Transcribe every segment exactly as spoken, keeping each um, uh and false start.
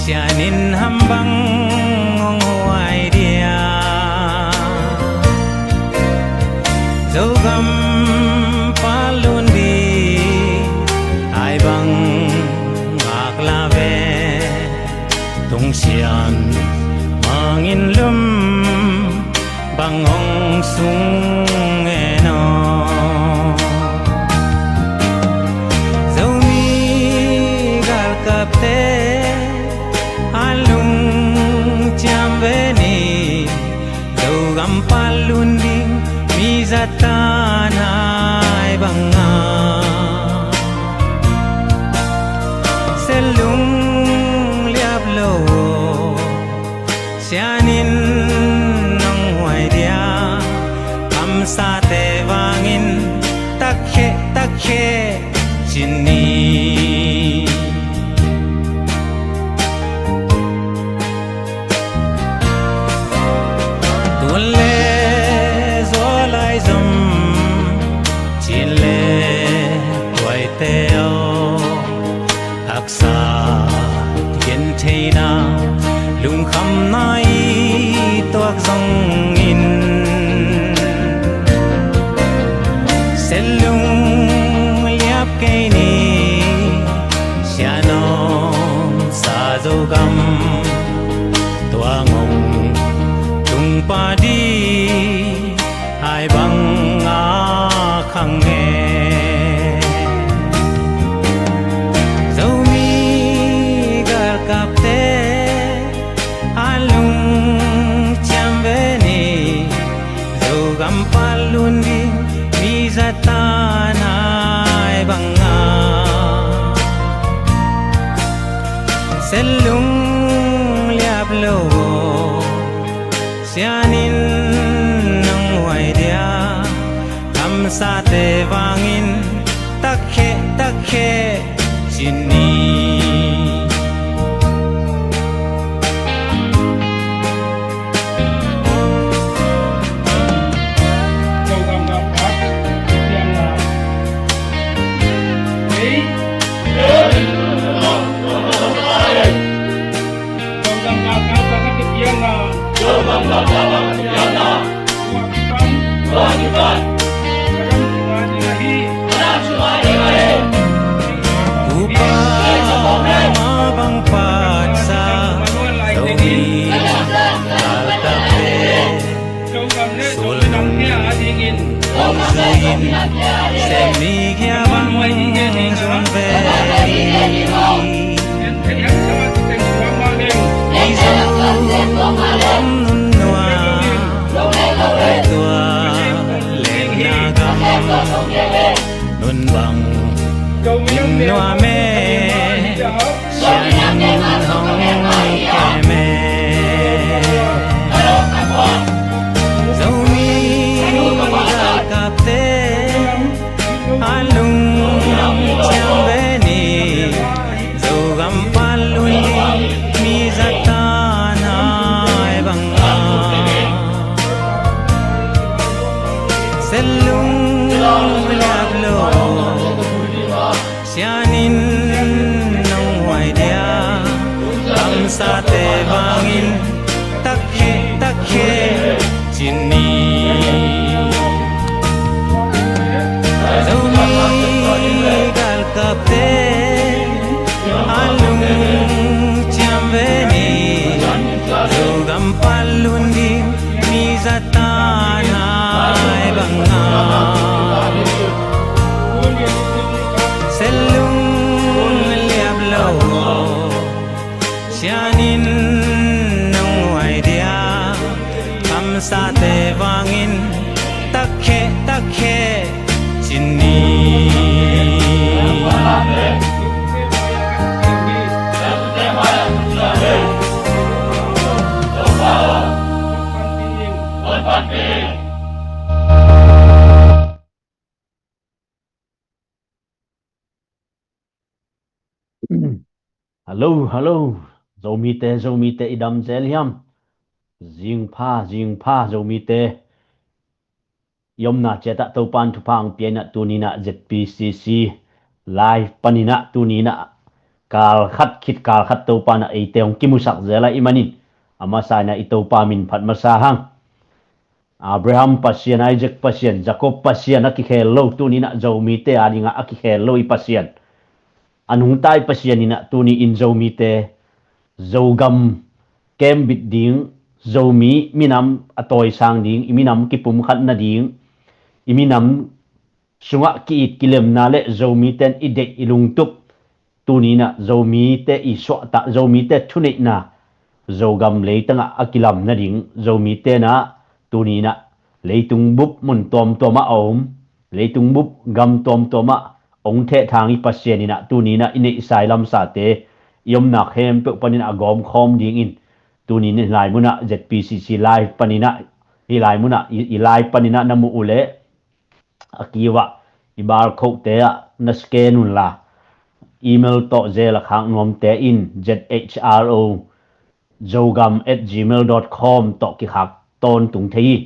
Sian in ham bang hong huai dia? Zogam palun di ai bang ngak la ve. Tung sian mangin lum bang hong sung e no. Zomi galkapte a lungciam ve ni. Zogam palun ding mi zatan ai banga selung liap lo. Sian in nong huai dia? Kamsate vangin takhe takhe cin ni. Tun le zualai zom cin le tuaite aw. Haksa gentheina lungkhamna i tuak zongin selung liap kei ni. Sian om sa Zogam tuang hong tung padi ai bang a khang e. Zomi galkapte a lungciam ve ni. Zogam palun ding mi zatan ai banga selung liap lo. Sian in nong huai dia? Kamsate vangin takhe takhe cin ni. Upa ma bang patsa Zomi galkapte sulung hong zuiin sem ni kia bang zun ve. Mizo gam nunnuam, tua lenna gam nun bang nunnuam e. Sian in hong kem e. Zomi galkapte a lungciam ve ni. Zogam palun ding mi zatan ai banga selung liap lo. Sian in nong huai dia? Kamsate vangin takhe takhe cin ni. Zomi galkapte a lungciam ve ni. Zogam palun ding mi zatan ai banga selung liap lo. Sian in nong huai dia? Kamsate vangin takhe takhe cin ni. Hallo, hallo. Zomite, Zomite, i dam zel hiam? Zingpha, zingpha, Zomite. I omna ciatah Topan thupha ang piainah tuninah Z P C C live paninah tuninah kal khat khit kal khat Topa in ah eite hong kimusak zel ahih manin, a masa in ah i Topa min phat masa hang. Abraham Pasian, Isaac Pasian, Jacob Pasian a kikhel lo, tuni in ah Zomite a dingah a kikhel lo i Pasian, a nungta i Pasian in ah tuni in Zomite Zogam kembit ding, Zomi minam a tawisang ding, i minam kipumkhat nading, i minam sungah ki-it kilemna le Zomite in i deih i lungtup, tuni in ah Zomite i suahtak, Zomite thuneihna Zogam leitangah a kilam nading, Zomite in ah tuni in ah leitung bup mun tuamtuamah a om, leitung bup gam tuamtuamah hong thehthang i Pasian in ah tuni in ah i neihsa i lamsate, i omna khempeuh panin a gawmkhawm dingin, tuni in ah hih lai munah Z P C C live panin ah, hih lai munah i, i live panin ah na muh uh leh, a kiuah i barcode-te ah na scan unla, email tawh zel a khak nuamte in Z H R O Zogam at gmail dot com tawh kikhak tawntung thei hi.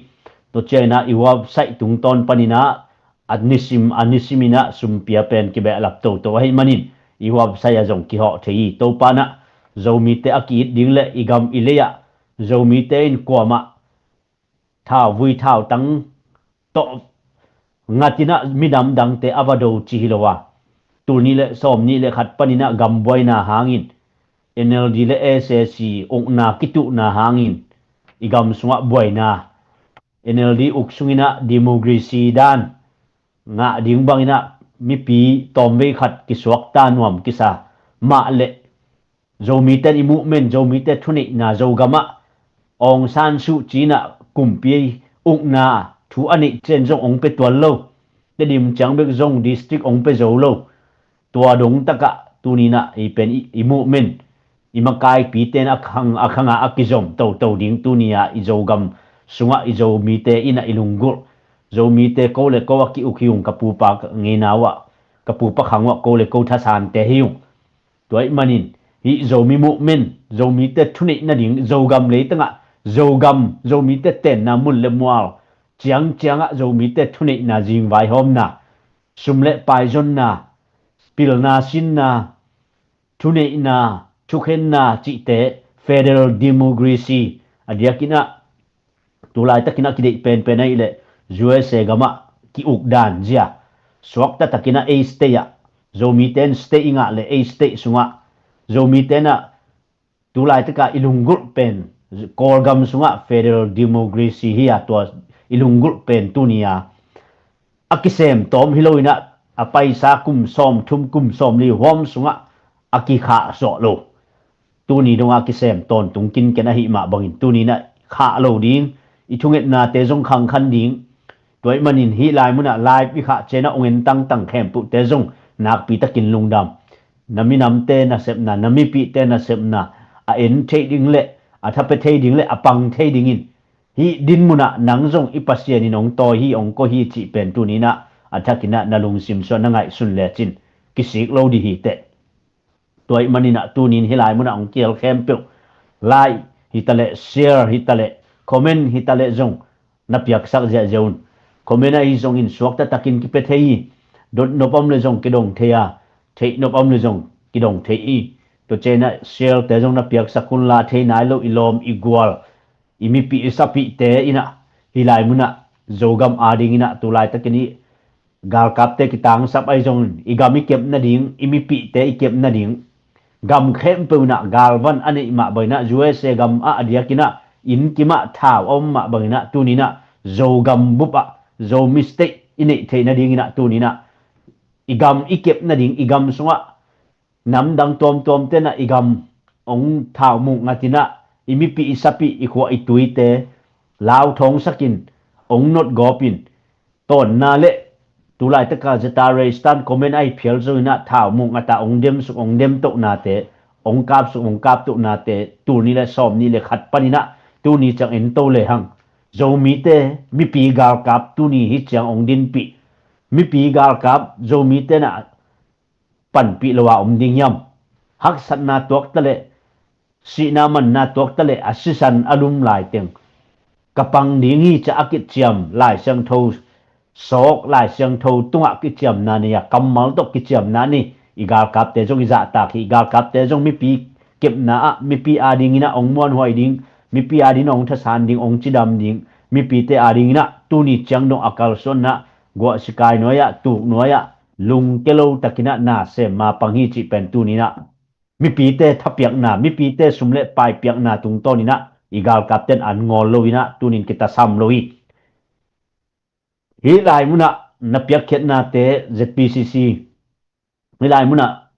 Tua ciangin ah i website tungtawn panin ah a nisim a nisim in ah sumpia pen kibehlap toto ahih manin i website ah zong kihawh thei hi. Topa in ah Zomite a ki-it ding le i gam i lei ah Zomite in kuamah thauvui thautang tawh ngat in ah minam dangte a va do ci hi lo a, tul nih le sawm nih le khat panin ah gam buaina hangin, N L D le S A C ukna kituhna hangin i gam sungah buaina, N L D uk sungin ah democracy dan ngah ding bangin ah mipi tawmvei khat kisuakta nuam kisa mah le, Zomite in i movement, Zomite thuneihna, Zogam ah Aung San Suu Kyi in ah kumpi ukna thu a neih ciang zong hong pia tuan lo, Tedim ciang bek zong district hong pia zo lo. Tua dong takah tuni in ah i pen i, i movement, i makaipite in a khang, a khang ah a kizom toto ding tuni a i Zogam sungah i Zomite in ah i lunggulh, Zomite ko le ko a ki-uk hi ung, ka pupa ngeina uh ah, ka pupa khang uh ah ko le ko thasante hi ung. Tua ahih manin hih Zomi movement, Zomite thuneih nading, Zogam leitangah Zogam, Zomite tenna mun le mual ciangciangah Zomite thuneihna, zingvaihawmna, sum le paizonna, pilna sinna, thuneihna, thukhenna cihte, federal democracy, a diakin ah tu laitakin a kideih penpen ahih leh U S A gamah ki-uk dan zia, suakta takin ah ei state ah, Zomite in state i ngah leh ei state sungah Zomite in ah tu laitakah i lunggulh pen, Kawlgam sungah federal democracy hi a, tua i lunggulh pen tuni a a kisem tawm hi lo in ah, a paisa kum sawm thum kum sawm li huam sungah a kikhah sawh lo. Tuni dongah a kisem tawntung kinken ahih mah bangin tuni in ah khah lo ding, i thungetnate zong khangkhan ding. Tua ahih manin hih lai munah live i khah ciang ah hong en tangtang khempeuhte zong nakpi takin lungdam. Na minamte nasepna, na mipihte nasepna a en theih ding le a thapia thei ding le a pang thei dingin hih din munah nang zong i Pasian in hong tawi hi, hong ko hi cih pen tuni in ah a thakin ah na lungsim sungah na ngaihsun lecin kisik lo dih hi teh. Tua ahih manin ah tuni in hih lai munah hong kihel khempeuh, like hi taleh, share hi taleh, comment hi taleh zong na piaksak ziahziah un. Comment ahi zongin suakta takin kipia thei hi. Dot nop om le zong kidong thei a, theih nop om le zong kidong thei hi. Tua ciang ah share-te zong na piaksak un la, thei nai lo i lawm i gual, i mipih i sapihte in ah hih lai munah Zogam adingin ah tu laitakin i galkapte kitangsap ahi zongin i gam i kep nading, i mipihte i kep nading, gam khempeuh in ah galvan a neih mah bangin ah U S A gam ah a diakin ah inn kim ah thau a om mah bangin ah tuni in ah Zogam bup ah Zomi state i neih theih nadingin ah tuni in ah i gam i kep nading, i gam sungah namdang tuamtuamte in ah i gam hong thau muk ngat in ah i mipih i sapih, i khua i tuite lauthawngsakin, hong notgawpin, tawnna le tu laitaka zeta reistan comment ahi phial zongin ah thau muk ngat ah hong demsuk hong demtohnate, hong kapsuk hong kaptohnate tul nih le sawm nih le khat panin ah tuni ciang en to lehang, Zomite mipi galkap tuni hih ciang hong dinpih, mipi galkap Zomite in ah panpih lo a om ding hiam? Haksatna tuak taleh, sihna manna tuak taleh a sisan a lum laiteng ka pang ding hi ci-a a kiciam Lai Siangtho sawk, Lai Siangtho tungah kiciamna nei a, kammal tawh kiciamna nei, i galkapte zong i zahtak hi. I galkapte zong mipi kepna ah mipi adingin ah hong muanhuai ding, mipi adingin ah hong thasan ding, hong cidam ding, mipite adingin ah tuni ciang dong a kalsuanna guah sikai nuai-ah, tuk nuai-ah, lungke lo takin ah na sem mapang hi cih pen tuni-in ah mipite thapiakna, mipite sum le pai piakna tungtawnin ah i galkapten an ngawl lo-in ah tunin kitasam lo hi. Hih lai munah na piakkhiatnate Z P C C, hih lai munah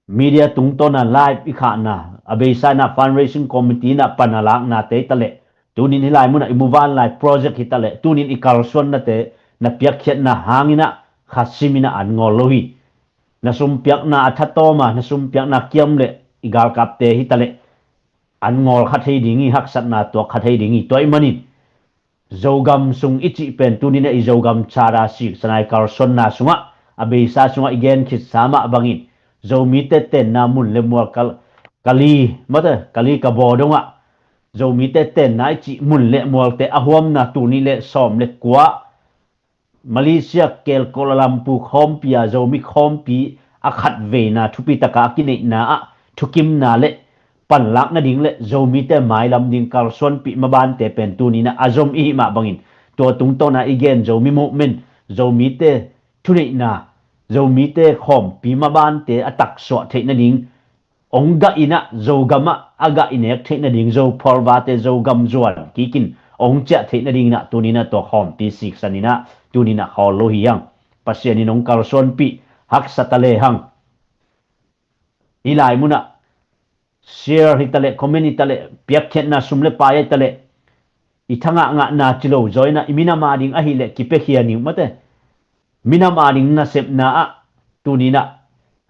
media tungtawna live i khahna, a beisa-in ah fundraising committee-in ah pan a laknate hi taleh, tunin hih lai munah i muvanlai project hi taleh, tunin i kalsuannate na piakkhiatna hangin ah kha simin ah an ngawl lo hi. Na sumpiakna a thatawm a, na sumpiakna kiam le i galkapte hi taleh, an ngawl kha thei ding hi, haksatna tuak kha thei ding hi. Tua ahih manin Zogam sung i cih pen tunin ah i Zogam Charter siksan a i kalsuanna sungah, a beisa sungah i gen khitsa mah bangin Zomite tenna mun le mual kal, kali, mate, kali ka baw dongah Zomite tenna i cih mun le mualte a huamna tul nih le sawm le kua Malaysia kel Kuala Lumpur khawmpi a Zomi khawmpi a khatveina thupi taka a kineihna ah thukimna le panlak nading le Zomite mailam ding kalsuanpih mabante pen tunin ah a zom i hih mah bangin, tua tungtawna i gen Zomi movement, Zomite thuneihna, Zomite khawmpi mabante a taksuah theih nading, hong gah in ah Zogam ah a gah i nek theih nading, Zo phualvate Zogam zuan kikin hong ciah theih nadingin ah tunin ah tua khawmpi siksanin ah tunin ah khawl lo hi hang. Pasian in hong kalsuanpih haksa ta lehang, hih lai munah share hi taleh, comment hi taleh, piakkhiatna sum le pai hi taleh, i thangah ngahna ci lo zaw-in ah i minam ading ahih leh kipiakhia ning, mate. Minam ading nasepna ah tunin ah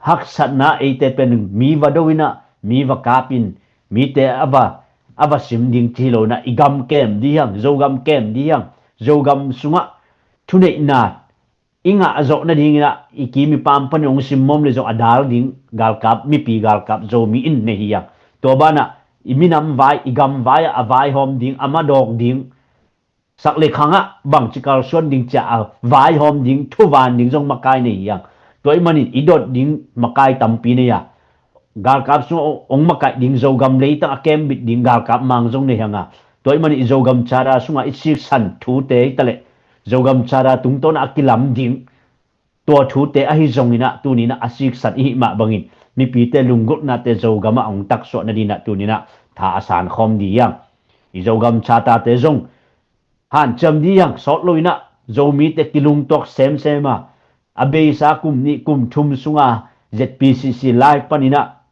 haksatna eite pen mi va do-in ah, mi va kapin, mite a va, a va sim ding ci hi lo-in ah i gam kem dih hang, Zogam kem dih hang. Zogam sungah thuneihna i ngah zawh nadingin ah i kim i pam panin hong simmawm le zong a dal ding galkap, mipi galkap Zomi in nei hi hang. Tua banah i minam vai, i gam vai ah a vaihawm ding, a madawk ding, sak le khangah bangci kalsuan ding ci-a a vaihawm ding, thuvan ding zong makai nei hi hang. Tua ahih manin i dot ding makai tampi nei a, galkap sungah hong makaih ding, Zogam leitang a kembit ding galkap mang zong nei hang a. Tua ahih manin i Zogam Charter sungah i siksan thute hi taleh, Zogam Charter tungtawn a kilam ding tua thute ahi zongin ah tunin ah a siksan i hih mah bangin mipite lunggulhnate Zogam ah hong taksuah nadingin ah tunin ah tha a sankhawm dih hang. I Zogam Charter-te zong hanciam dih hang, sawt lo-in ah Zomite kilungtuak semsem a, a beisa kum nih kum thum sunga Z P C C live panin ah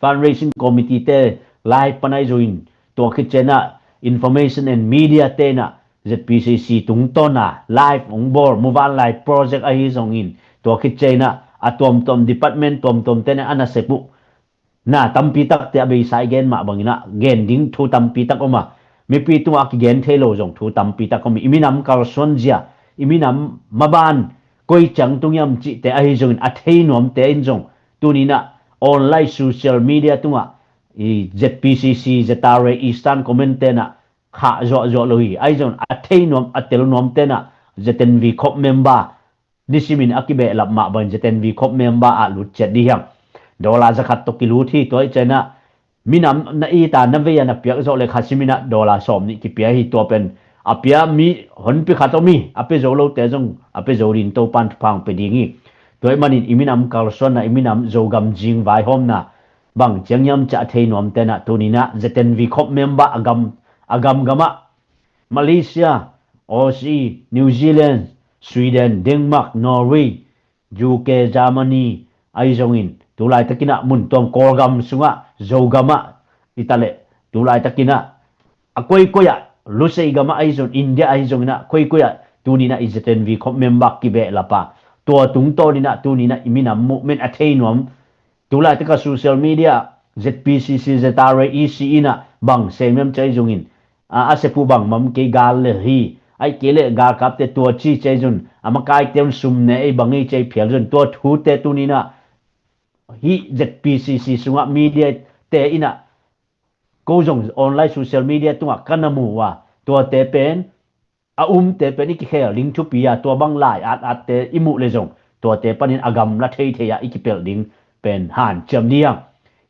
fundraising committee-te live pan ahi zongin, tua khit ciangin ah information and media-te in ah Z P C C tungtawn a live hong bawl, muvanlai project ahi zongin, tua khit ciangin ah a tuamtuam department tuamtuam-te in ah a nasep uh na tampi takte a beisa i gen mah bangin ah gen ding thu tampi tak om a, mipi tungah a kigen thei lo zong thu tampi tak om hi. I minam kalsuan zia, i minam maban koi ciang tung hiam cihte ahi zongin a thei nuamte in zong tunin ah online social media tungah i Z P C C, Z R A, Eastern Command-te in ah khah zuahzuah lo hi. Ahi zongin a thei nuam, a tel nuamte in ah Z N V corp member nisimin a kibehlap mah bangin Z N V corp member ah lut ciat dih hang. Dollar zakhat tawh kilut hi. Tua ahih ciangin ah minam na it a, na vei a, na piak zawh le kha simin ah dollar sawm nih kipia hi. Tua pen a pia mi honpi khat om hi. A pia zo lote zong a pia zo dingin Topa'n thupha hong pia ding hi. Tua ahih manin i minam kalsuanna, i minam Zogam zing vaihawmna bang ciang hiam cih a thei nuamte in ah tunin ah Z N V corp member a gam, a gamgam ah Malaysia, Aussie, New Zealand, Sweden, Denmark, Norway, U K, Germany ahi zongin, tu laitakin ah mun tuam Kawlgam sungah, Zogam ah hi taleh, tu laitakin ah a koikoi ah, Lusei gam ah ahi zong, India ahi zongin ah koikoi ah tunin ah i Z N V corp member kibehlap a, tua tungtawnin ah tunin ah i minam movement a thei nuam, tu laitak a social media, Z P C C, Z R A, E C in ah bang sem hiam cih ahi zongin, a, a sep uh bangmah kei gal le hi. Ahih kei leh galkapte tua ci cih ahi zong, a makaite un sum ne ei bang ei cih phial zong, tua thute tunin ah hih Z P C C sungah media-te in ah ko zong online social media tungah ka na mu uh a, tuate pen a umte pen i kikhel ding thupi a, tua bang lai at atte i muh le zong tuate panin a gamla theithei ah i kipelh ding pen hanciam ding.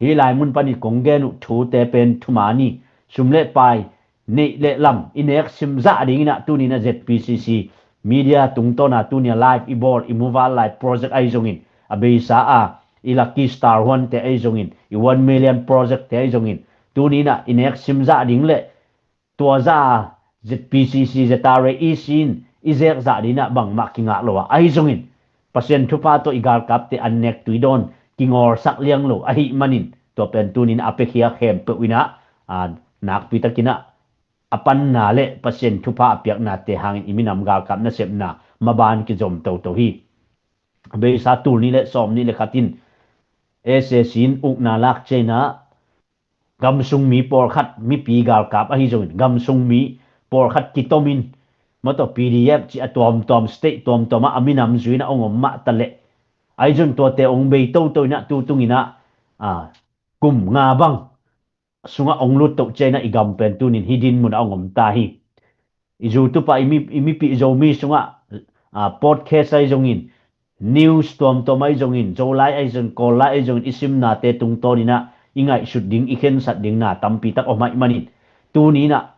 Hih lai mun panin kong gen uh thute pen thumani, sum le pai, neih le lam i nek sim zah dingin ah tuni in ah Z P C C media tungtawn ah tuni a live i bawl i muval lai project ahi zongin, a beisa a i Lucky Star huante ahi zongin, i one million project te ahi zongin, tuni in ah i nek sim zah ding le tua zah a Z P C C, Z R A, E C in i zek zah ding in ah bangmah kingah lo a, ahi zongin Pasian thupha tawh i galkapte an nek tui dawn kingawlsak liang lo ahih manin, tua pen tuni in ah a piakhia khempeuh in ah, a, nakpi takin ah a panna le Pasian thupha a piaknate hangin i minam galkap nasepna maban kizom toto hi. Beisa tul nih le sawm nih le khat in S A C in ukna lak ciangin ah gamsung mi pawlkhat, mipi galkap ahi zongin gamsung mi pawlkhat kitomin, mawtaw P D F cih a tuamtuam, state tuamtuam ah a minam zui in ah hong om mah ta leh, ahi zongin tuate hong bei toto in ah tu tungin ah, a, kum nga bang sungah hong lut toh ciangin ah i gam pen tuni in hih din mun ah hong om ta hi. I YouTube ah i mi, i mipih Zomi sungah, a, podcast ahi zongin, news tuamtuam ahi zongin, Zolai ahi zongin, Kawllai ahi zongin, i simnate tungtawn in ah i ngaihsut ding, i khensat ding na tampi tak om ahih manin, tuni in ah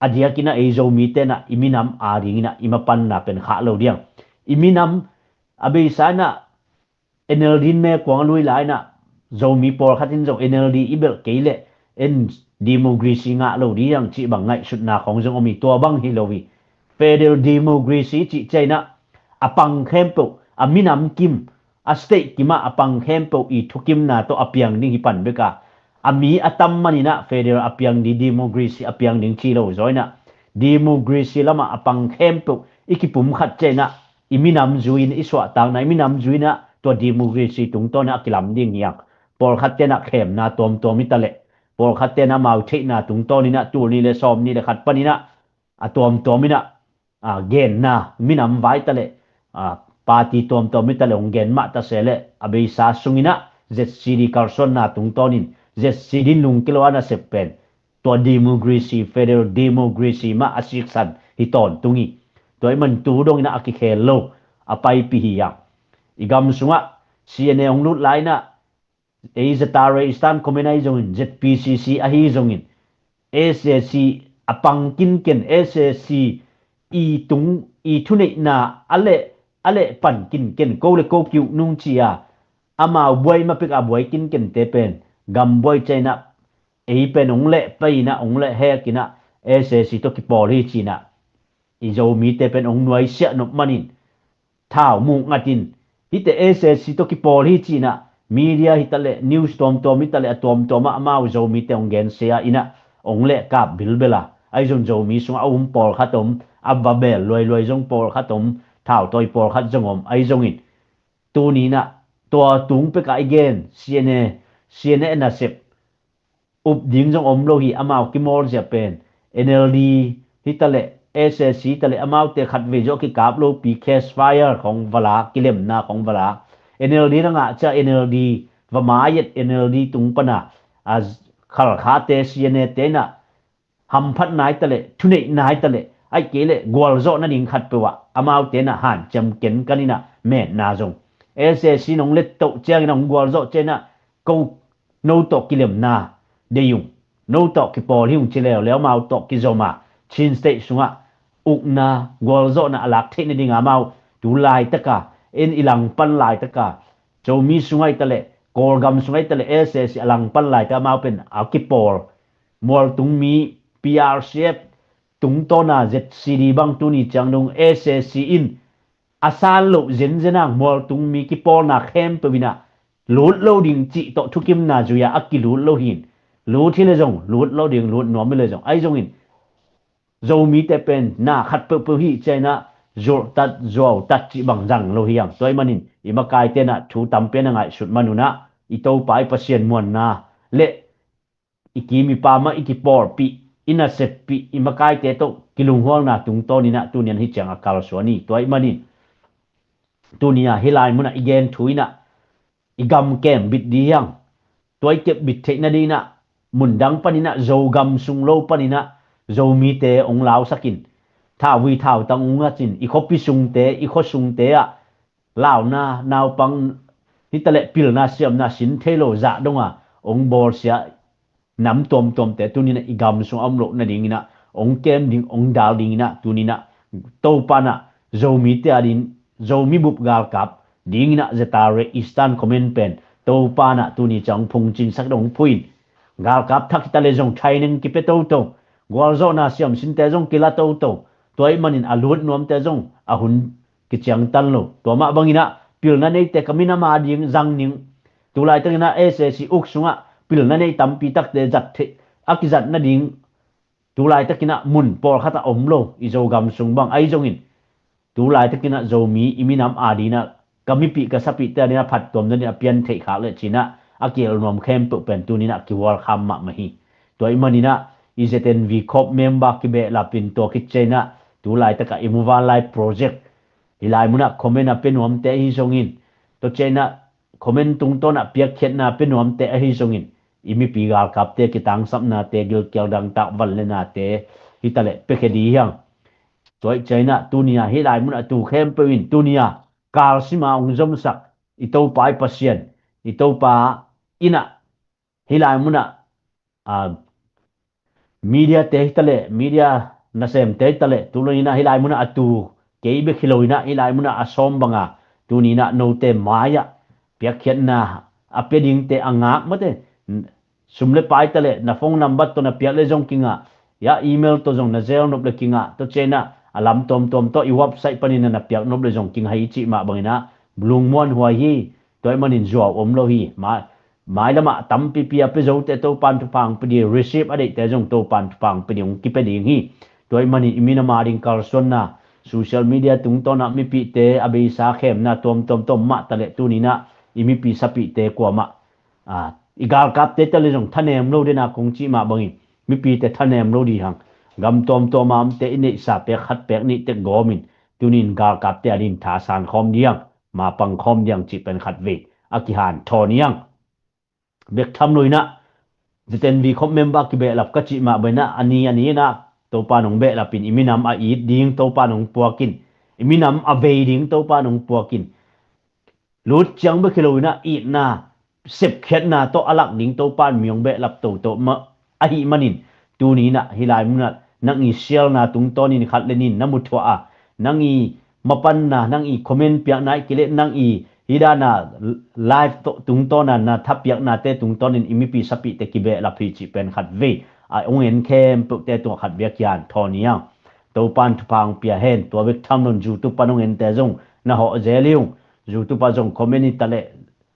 a diakin ah ei Zomite in ah i minam a dingin ah i mapanna pen khah lo ding. I minam, a beisa in ah N L D in meikuang a lui lai in ah Zomi pawlkhat in zong N L D i belh kei leh en democracy ngah lo ding cih bang ngaihsutna khawng zong om hi. Tua bang hi lo hi. Federal democracy cih ciangin ah a pang khempeuh, a minam kim, a state kim ah a pang khempeuh i thukimna tawh a piang ding hi pan bek a, a mi a tam manin ah federal a piang ding, democracy a piang ding ci lo zaw in ah, democracy lamah a pang khempeuh i kipumkhat ciangin ah i minam zui in, i suahtakna, i minam zui in ah tua democracy tungtawn in ah a kilam ding hi hang. Pawlkhatte in ah khemna tuamtuam hi ta leh, pawlkhatte in ah amau theihna tungtawn in ah tul nih le sawm nih le khat panin ah a tuamtuam in ah, a, genna, minam vai ta leh, a, party tuamtuam hi ta leh hong gen mah ta se leh, a beisa sungin ah Z C D kalsuanna tungtawn in Z C D in lungkia lo a nasep pen tua democracy, federal democracy mah a siksan hi tawntung hi. Tua ahih man tu dongin ah a kikhel lo, a paipih hi hang. I gam sungah C N A hong lut lai in ah, ei Z R A, Eastern Command ahi zongin, Z P C C ahi zongin, S A C a pang kinken, S A C i tung, i thuneihna a leh, a leh pan kinken, ko le ko ki-uk nung ci a, amau buai ma pek a buai kinkente pen gam buai ciangin ah ei pen hong leh pai in ah, hong leh hek in ah, S A C tawh kipawl hi ci in ah, i Zomite pen hong nuaisiah nop manin, thau muk ngat in, hihte S A C tawh kipawl hi ci in ah, media hi ta leh, news tuamtuam hi ta leh, a tuamtuam ah amau Zomite hong gensia in ah, hong leh kap bilbel a, ahi zong Zomi sungah a um pawlkhat om, a va bel luailuai zong pawlkhat om, thautawi pawlkhat zong om, ahi zongin tuni in ah tua tung pek ah i gen C N A, C N A nasep up ding zong om lo hi. Amau kimawl zia pen N L D hi ta leh, S A C hi ta leh, amaute khatvei zong kikap lopi, ceasefire khawng va la, kilemna khawng va la. N L D na ngah ciang N L D va mai et, N L D tung pan a, a, Khalkhate, C N A te in ah hamphat nai ta leh, thuneih nai ta leh, ahih kei leh gualzawh nading khatpeuh ah amaute in ah hanciam kenkan in ah metna zong, S A C in hong let toh ciangin ah, hong gualzawh ciangin ah, ko, no tawh kilemna deih ung, no tawh kipawl hi ung ci leuleu, amau tawh kizom a, Chin State sungah ukna, gualzawhna a lak theih nading a amau tu laitak a, en i langpan laitak a, Zomi sungah hi ta leh, Kawlgam sungah hi ta leh, S A C a langpan laitak a amau pen a kipawl, mualtung mi, P R C F tungtawn a Z C D bang tuni ciang dong S A C in a san loh zenzen a, mualtung mi kipawlna khempeuh in ah lut lo ding cih tawh thukimna zui a, a kilut lo hi in. Lut hi leh zong lut lo ding, lut nuam hi leh zong, ahi zongin Zomite pen na khat peuhpeuh hi ciangin ah zulhtat, zuautat cih bang zang lo hi hang. Tua ahih manin i makaite in ah thu tampi a na ngaihsut man un ah, i Topa i Pasian muanna le i kim i pam ah i kipawlpih, i naseppih, i makaite tawh kilunghualna tungtawn in ah tuni-in hih ciang a kalsuan hi. Tua ahih manin tuni-a hih lai munah i gen thu in ah i gam kem bit ding hi hang. Tua i kep bit theih nading in ah mundang panin ah, Zogam sung lo panin ah Zomite hong lausak in, thauvui thautang hong ngat in, i khuapi sungte, i khua sungte ah launa, naupang, hitaleh pilna siamna sin thei lo zah donga ong bawlsia nam tuamtuamte tuninah i gam sung a om loh nadinginah ong kem ding, ong dal dinginah tuninah Topanah Zomite adin, Zomi bup galkap dinginah Zatare Eastern Command pen Topanah tuni ciang phungcingsak dong phuin. Galkap thak hitaleh zong training kipia toto, gualzawhna siamsinte zong kila toto, tua ih manin a lut nuamte zong a hun kiciangtan lo. Tua mah banginah pilna neite ka minam ading zang ning. Tulaitakinah S A C uk sungah pilna nei tampi takte zat theih a kizat nading tulaitakinah mun pawlkhatah om lo i Zogam sung bang ahi zongin tulaitakinah Zomi i minam adinah ka mipih ka sapihte adinah phattuam nadin a pian theih khak leh cinah a kiel nuam khempeuh pen tuninah kihualkham mahmah hi. Tua ih maninah i Z N V Corp member kibehlapin tua kicinah tulaitakah i muvanlai project hi lai munah comment a pia nuamte ahi zongin, tua cinah comment tungtawnah piakkhiatna pia nuamte ahi zongin i mipi galkapte kitangsapnate, gilkial dangtak vanlenate hitaleh piakhia dih hiang. Tua ih cinah tunia hi lai munah tu khempeuh in tunia kalsima ong zomsak i Topa i Pasian, i Topa inah hi lai munah a mediate hitaleh, media nasemte hitaleh, tulo inah hi lai munah a tu kei bek hi lo inah hi lai munah a sawm banga tuninah note mai-ah piakkhiatna a pia dingte a ngak mate sum le pai taleh na phone number tawh na piak le zong kingah, ya email tawh zong na zel nop le kingah, tua cinah a lam tuamtuam tawh i website panin na piak nop le zong kingah hi cih mah banginah lungmuan huai hi. Tua ih manin zuau om lo hi. Mai, mailamah tampipi a pia zote Topan thupha ong pia ding, receive a deihte zong Topan thupha ong pia ding, ong kipia ding hi. Tua ih manin i minam ading kalsuanna, social media tungtawnah mipihte a beisa khemna tuamtuam tawh mah taleh tuninah i mipi sapihte kuamah, a, i galkapte taleh zong thanem lo dena kong cih mah bangin mipite thanem lo dih hang. Gam tuamtuam a omte i neihsa pek khat pek nih tek gawmin tunin galkapte adin thasan khawm dih hang, mapang khawm dih hang cih pen khatvei a kihanthawn hi hang. Bek tham lo inah Z N V Corp member kibehlap ka cih mah banginah a ni a ni inah Topan ong behlapin i minam a it ding Topan ong puakin, i minam a vei ding Topan ong puakin, lut ciang bek hi lo inah itna sepkhiatna tawh a lak ding Topan mi ong behlap toto mah ahih manin tuninah hi lai munah nang i sialna tungtawnin khat le nin na muthuah a, nang i mapanna, nang i comment piakna i kileh nang i hidana live tungtawna na thapiaknate tungtawnin i mipi sapihte kibehlap hi cih pen khatvei a ong en khempeuhte tungah khatvei a kihanthawn hi hang. Topan thupha ong pia hen. Tua bek tham loin YouTube pan ong ente zong na hawh zel hi ung. YouTube ah zong comment hi taleh,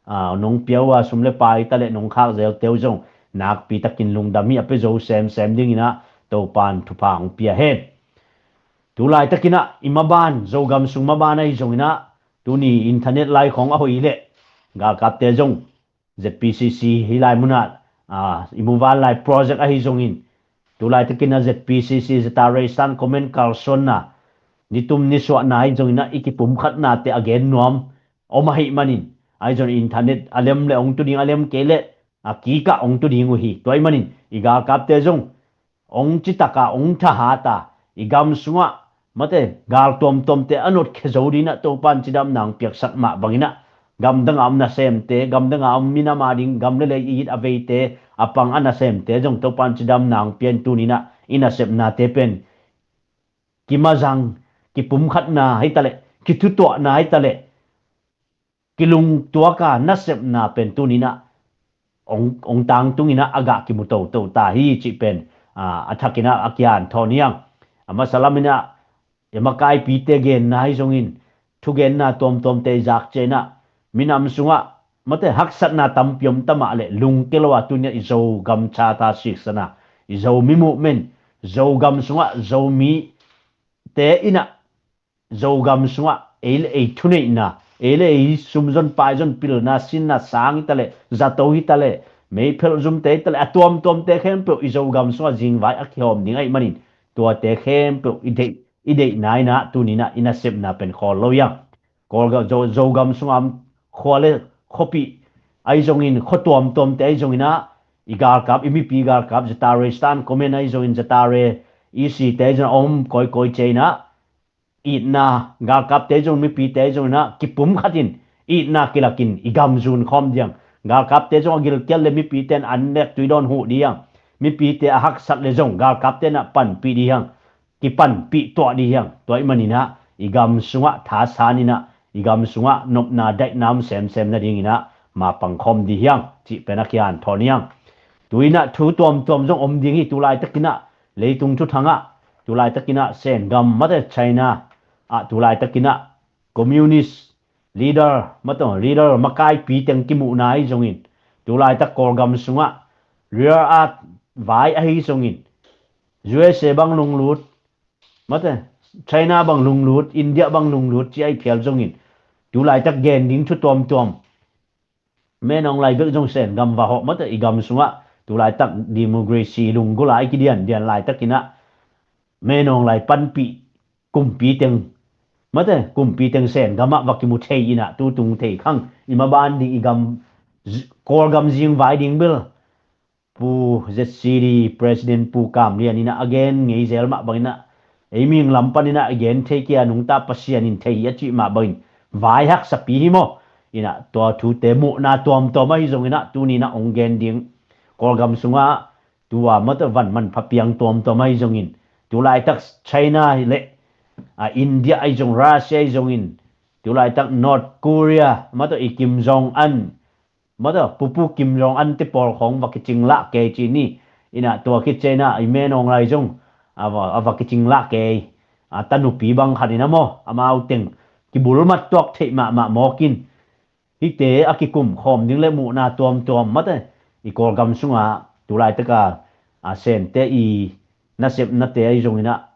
a, nong pia uh a sum le pai taleh nong khak zelte uh zong nakpi takin lungdam hi, a pia zo semsem dinginah Topan thupha ong pia hen. Tulaitakinah i maban, Zogam sung maban ahi zonginah tuni internet lai khawng a hoih leh galkapte zong Z P C C hi lai munah, a, i muvanlai project ahi zongin tulaitakinah Z P C C Zatare Eastern Command kalsuanna, nitum nisuahna ahi zonginah i kipumkhatnate a gen nuam om ahih manin ahi zongin internet a lem le ong tu ding, a lem kei leh a kikah ong tu ding uh hi. Tua ih manin i galkapte zong ong citaka ong thahata i gam sungah mate gal tuamtuamte a notkhia zo dinah Topan cidamna ong piaksak mah banginah gamdanga om nasemte, gamdanga om minam ading gam le lei i it a veite a pang a nasemte zong Topan cidamna ong pian tuninah i nasepnate pen kimazang, kipumkhatna hi taleh, kithutuahna hi taleh, kilungtuaka nasepna pen tuninah ong, ong tangtunginah a gah kimu toto ta hi cih pen, a, a thakinah a kihanthawn hi hang. A masa laminah i makaipite genna ahi zongin thugenna tuamtuamte i zak cianginah minam sungah mate haksatna tampi om tamah leh lungke lo a tunia i Zogam Charter siksana, i Zomi movement, Zogam sungah Zomite inah Zogam sungah ei le ei thuneihna, ei le ei sumzon paizon, pilna sinna, sang hi taleh, zato hi taleh, meiphelh zumte hi taleh, a tuamtuamte khempeuh i Zogam sungah zingvai a kihawm ding ahih manin tuate khempeuh i deih, i deihna inah tuninah i nasepna pen khawl lo hi hang. Kawlgam, Zo, Zogam sungah khua le khuapih ahi zongin, khua tuamtuamte ahi zonginah i galkap, i mipi galkap, Zatare Eastern Command ahi zongin, Zatare E C te ahi zongin a om kawikawi cianginah itna, galkapte zong mipite zong inah kipum khatin itna kilakin i gam zun khawm diang. Galkapte zong a gilkial le mipite in an lek tui dawn huh diang. Mipite a haksat le zong galkapte inah panpih diang. Kipanpih tuah diang. Tua i maninah i gam sungah thasan inah i gam sungah nopna daihna om semsem nadinginah mapang khawm di hiang cih pen a kian thawn hiang. Tuinah thu tuamtuam zong om ding hi. Tulaitakinah leitung thuthangah, tulaitakinah Sen gam mate China ah, tulaitakinah communist leader mate, leader makaipi teng kimuhna ahi zongin, tulaitak Kawlgam sungah rare earth vai ahi zongin, U S A bang lunglut mate, China bang lunglut, India bang lunglut ci ahi phial zongin, tulaitak gen ding thu tuamtuam Menawng lai bek zong Sen gam va hawh mate, i gam sungah tulaitak democracy lunggulh a i kidian dian laitakinah Menawng lai panpih kumpi teng mate, kumpi teng Sen gamah va kimu thei inah tutung thei khang i maban ding i gam, Kawlgam zing vai ding bel Pu Z C D President Pu Kam Lian inah a gen ngei zel mah banginah, ei ming lam paninah a gen thei kia nungta Pasian in thei a cih mah bangin vai haksapi hi maw? Inah tua thute muhna tuamtuam ahi zonginah tuninah ong gen ding. Kawlgam sungah tua mate van manpha piang tuamtuam ahi zongin, tulaitak China le a India ahi zong, Russia ahi zongin, tulaitak North Korea mate i Kim Jong Un mate, pupu Kim Jong Un te pawl khong va kicing lah kei ci ni. Inah tua khit cianah i Menawng lai zong a va, a va kicing lah kei. A tanupi bang khat inah maw, amau teng kibulmat tuak theih mahmah mawkin, hihte a kikum khawm ding le muhna tuamtuam mate, i Kawlgam sungah tulaitaka a Sente i nasepnate ahi zonginah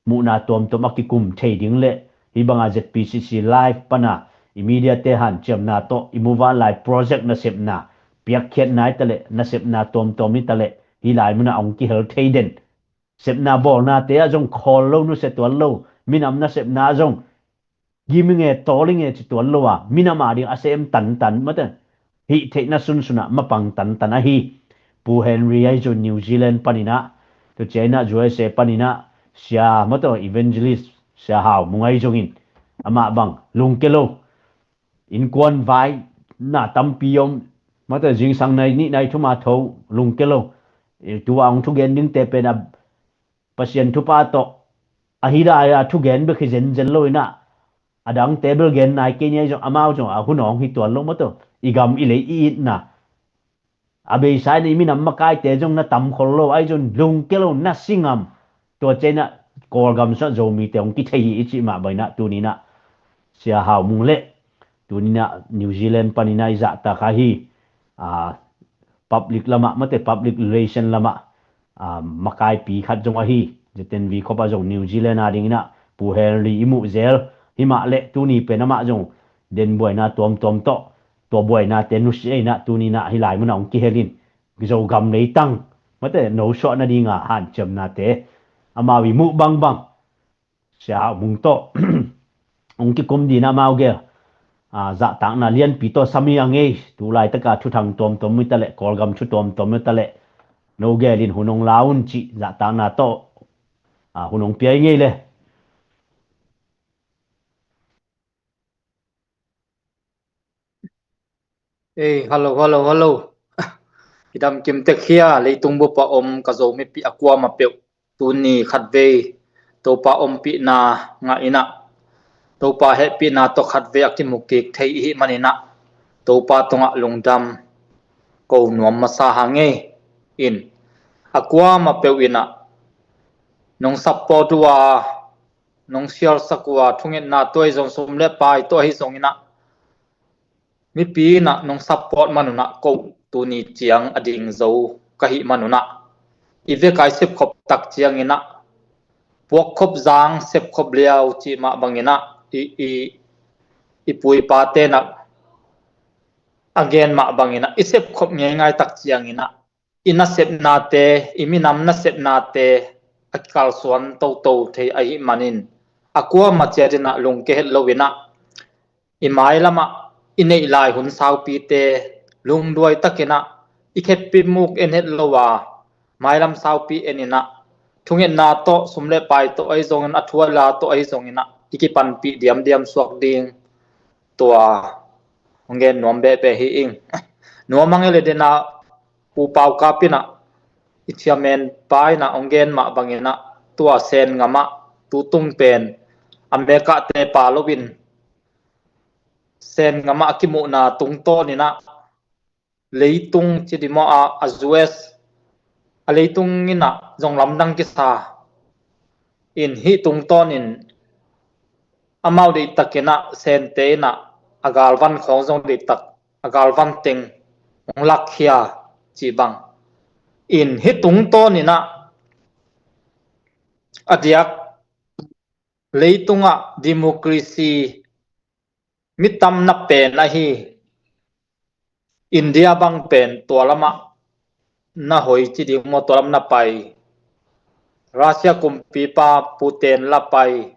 muhna tuamtuam a kikum thei ding le hih banga Z P C C live pana i media te hanciamna tawh i muvanlai project nasepna piakkhiatna hi taleh, nasepna tuamtuam hi taleh, hih lai munah hong kihel thei den. Sepna bawlnate ah zong khawl lo, nusia tuan lo, minam nasepna ah zong gim i nge, tawl i nge ci tuan lo a, minam a ding a sem tantan mate, hih theihna sunsunah mapang tantan ahi. Pu Henry ahi zong New Zealand paninah, tua cianah U S A paninah Sia mate, Evangelist Sia Hau Mung ahi zongin, amah bang lungke lo. Innkuan vai na tampi om mate, zingsang nai nih nai thum a tho, lungke lo. Tu a hong thugen dingte pen a Pasian thupha tawh ahi lai a thugen bek hi zenzen lo inah, a dangte bel gen nai kei ni ahi zong, amau zong a hun awng hi tuan lo mate, i gam i lei i itna a beisa inah i minam makaite zong na tam khol lo ahi zong, lungke lo, na si ngam. Tua cianah Kawlgam sungah Zomite hong kithei hi i cih mah banginah tuninah Sia Hau Mung le tuninah New Zealand paninah i zahtak ahi, a, public lamah mate, public relation lamah, a, makaipi khat zong ahi Z N V khopah zong New Zealand a dinginah Pu Henry i muh zel. Himah le tuni pen amah zong den buaina tuamtuam tawh, tua buainate nusia inah tuninah hih lai munah hong kihel in, Zogam leitang mate, nosuah nadinga hanciamnate amau i muh bangbang Sia Hau Mung tawh hong kikum dinah amau gel, a, zahtakna lianpi tawh sam hi a ngei. Tulaitaka thuthang tuamtuam hi taleh, Kawlgam thu tuamtuam hi taleh, no gel in hun hong la un cih zahtakna tawh, a, hun hong pia hi ngei le. Ei, hello, hello, hello. I dam kim tek hia, leitung bup a om ka Zomi pi a kuama peuh. Tuni khatvei Topa ompihna ngah inah, Topa hehpihna tawh khatvei a kimu kik thei i hih maninah, Topa tungah lungdam ko nuam masa hang ei. In a kuama peuh inah nong support uh a, nong sialsak uh a, thungetna tuai zong sum le pai tuah hi zonginah, mipi inah nong support manunah ko tuni ciang a ding zo ka hih manunah, i veka i sepkhop tak cianginah, puakkhop zang sepkhop liau cih mah banginah, i, i, i pu i pa tenah a gen mah banginah i sepkhop ngeingai tak cianginah, i nasepnate, i minam nasepnate a kikalsuan toto thei ahih manin, a kuama ciat inah lungke het lo inah, i mailamah i neih lai hun saupite lungduai takinah i khetpi muk en het lo a, mailam saupi en inah thungetna tawh, sum le pai tawh ahi zongin, a thu a la tawh ahi zongin ah i kipanpih diamdiam suak ding, tua hong gen nuam behbeh hi ing. Nuam ang e le dena, Pu Pau Kap in ah, i chairman pa in ah hong gen mah bangin ah, tua Sen gam ah tutung pen America te pha loin, Sen gam ah a kimuhna tungtawnin ah, leitung ci ding maw, a, a U S, a leitung in ah zong lamdang kisa in, hih tungtawnin amau deihtakin ah, Sente in ah a galvan khawng zong deihtak, a galvan teng hong lakkhia cih bang in, hih tungtawnin ah a diak leitungah democracy mi tam na pen ahi India bang pen tua lamah na hoi ci ding maw, tua lam na pai. Russia kumpipa Putin la pai,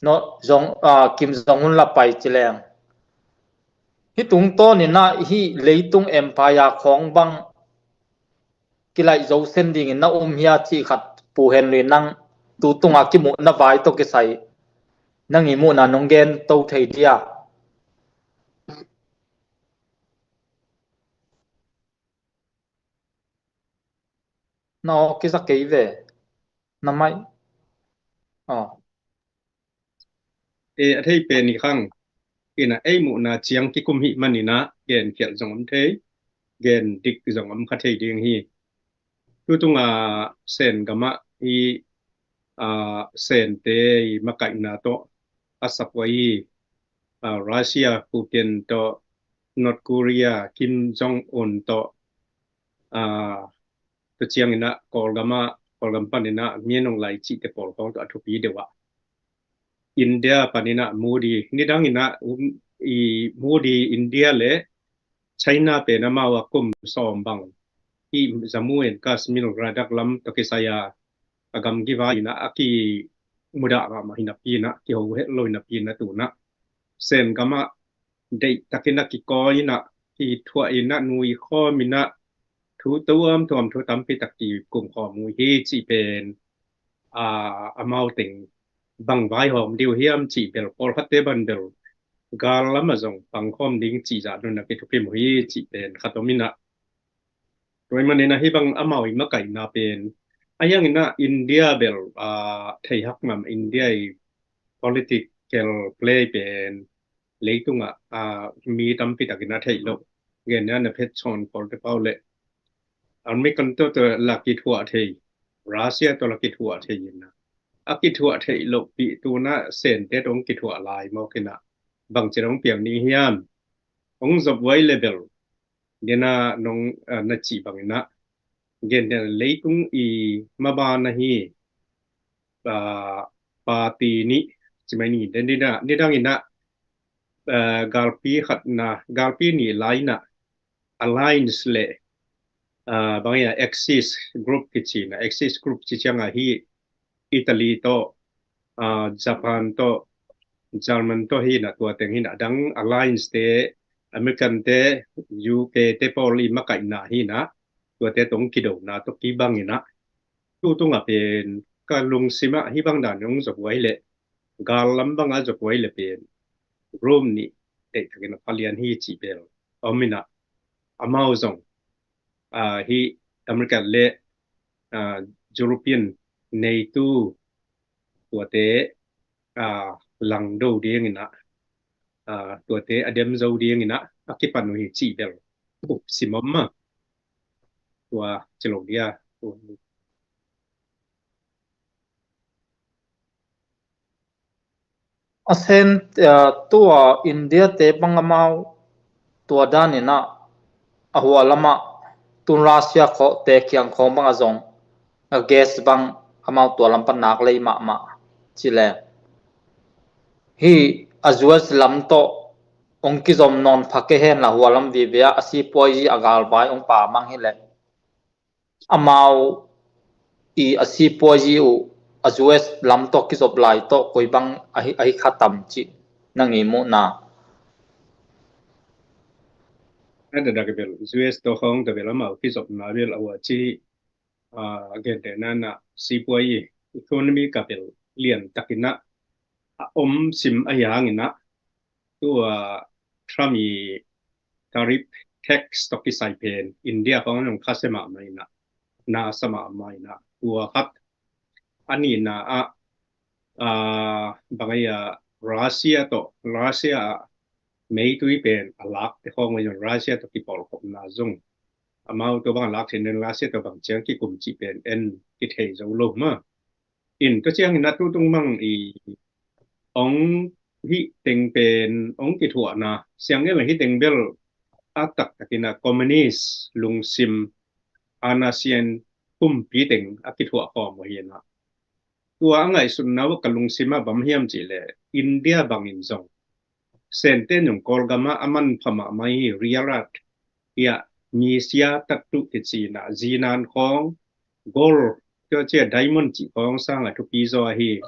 no, Jong, ah, Kim Jong Un la pai ci leng, hih tungtawnin ah hih leitung empire khawng bang kilaih zo sen dingin na um hia cih khat, Pu Henry, nang tutunga kimuhna vai tawh kisai nang i muhna nong gen to thei dia? Na aw kisa kei ve. Na mai. Aw. E, a thei pen i khang. Ina ei muhna ciang kikum hih manin ah gen khialh zong om thei, gen dik zong om kha thei ding hi. Tutunga Sen gam ah i, a, Sente i makaihna tawh a sapuai i, a, Russia Putin tawh, North Korea Kim Jong Un tawh, a, tua ciangin ah Kawlgam ah, Kawlgam panin ah Min Aung Hlaing cihte pawl khawng tawh a thupi deuh ah, India panin ah Modi, nidangin ah, um, i Modi, India le China pen amau a kum sawm bang i Jammu and Kashmir, Ladakh lam tawh kisai a, a gam kivai in ah a kimudah mahmah hi napi in ah, kiho het lo hi napi in ah, tu in ah Sen gam ah deihtakin a kikawi in ah, kithuah in ah, nui khawm in ah, thu tuamtuam, thu tampi tak kikum khawm uh hi cih pen, a, amau teng bang vaihawm ding uh hiam cih bel, pawlkhatte bang bel gal lamah zong pangkhawm ding cih zah nunah kithukim uh hi cih pen khat om in ah, tua ahih manin ah hih bang amau i makaihna pen, a hiangin ah India bel, a, theihak ngam, India i political play pen leitungah, a, mi tampi takin a theih loh. Gen nia, na phet chawn khol te pau le American tawh, tawh la kithuah thei, Russia tawh la kithuah thei in ah, a kithuah theih lohpih tu in ah Sente tawh hong kithuah lai mawk in ah, bangci dong piang ding hiam? Hong zop uh ahih leh bel, nidang a nong, a, na cih bangin ah, gen nia, leitung i maban ahi, a, party nih, ci mai ni, nidang, nidangin ah, a, galpi khatna, galpi nih lai in ah alliance le, a, bang hiam, Axis group kici in ah, Axis group ci ciang ahi Italy tawh, a, Japan tawh, German tawh hi in ah, tua teng hi in ah, a dang alliance te, American te, U K te pawl i makaihna hi in ah, tuate tawh kidona tawh kibang in ah, tutung ah pen ka lungsim ah hih bang dan hong zop uh ahih leh, gal lam bang a zop uh ahih leh pen Rome nih deihtakin a pha lian hi cih bel om in ah, amau zong, a, hih America le, a, European NATO tuate, a, langdo ding in ah, a, tuate a dem zo ding in ah a kipan uh hi cih bel up sim om mah. Tua ci lo dia. A Sen, a, tua India te bang amau tua dan in ah, a hua lamah tun Russia khawngte kiang khawng bang a zong, a gas bang amau tua lam pan nak lei mahmah ci leng, hih a U S lam tawh hong kizom nawn pha kei hen la, hua lam vive ah a sipuazi, a galvai hong pamang hi leh, amau i a sipuazi uh a U S lam tawh kizop lai tawh koi bang ahi, ahi kha tam cih nang i muhna? A dadak bel U S tawh khawng tawh bel amau kizopna bel a hua ci, a, gentehna in ah sipuai i economy ka bel lian takin ah a om sim ahi hangin ah tua Trump i tariff tax tawh kisai pen India khawng zong khasia mahmah in ah, nasa mahmah in ah, tua khat. A nihna ah, ah, bang a, Russia tawh, Russia ah meitui pen a lakte khawng a zong Russia tawh kipawlkhopna zong amau tua bang a lak theihna, Russia tawh bang ciang kikum cih pen en kithei zo lo mah. In tua ciangin ah tutung mang i ong hih teng pen ong kithuahna siang el hih teng bel a taktakin ah communist lungsim, ana sian kumpi teng a kithuah khawm uh hi in ah. Tua a ngaihsutna uh ka lungsim ah bang hiam cih leh India bangin zong Sente in zong Kawlgam ah a manpha mahmah hi, rare earth, ia, misia tattuh kici in ah, zinan khawng, gold, tua cia diamond cih khawng sang a thupi zaw ahi,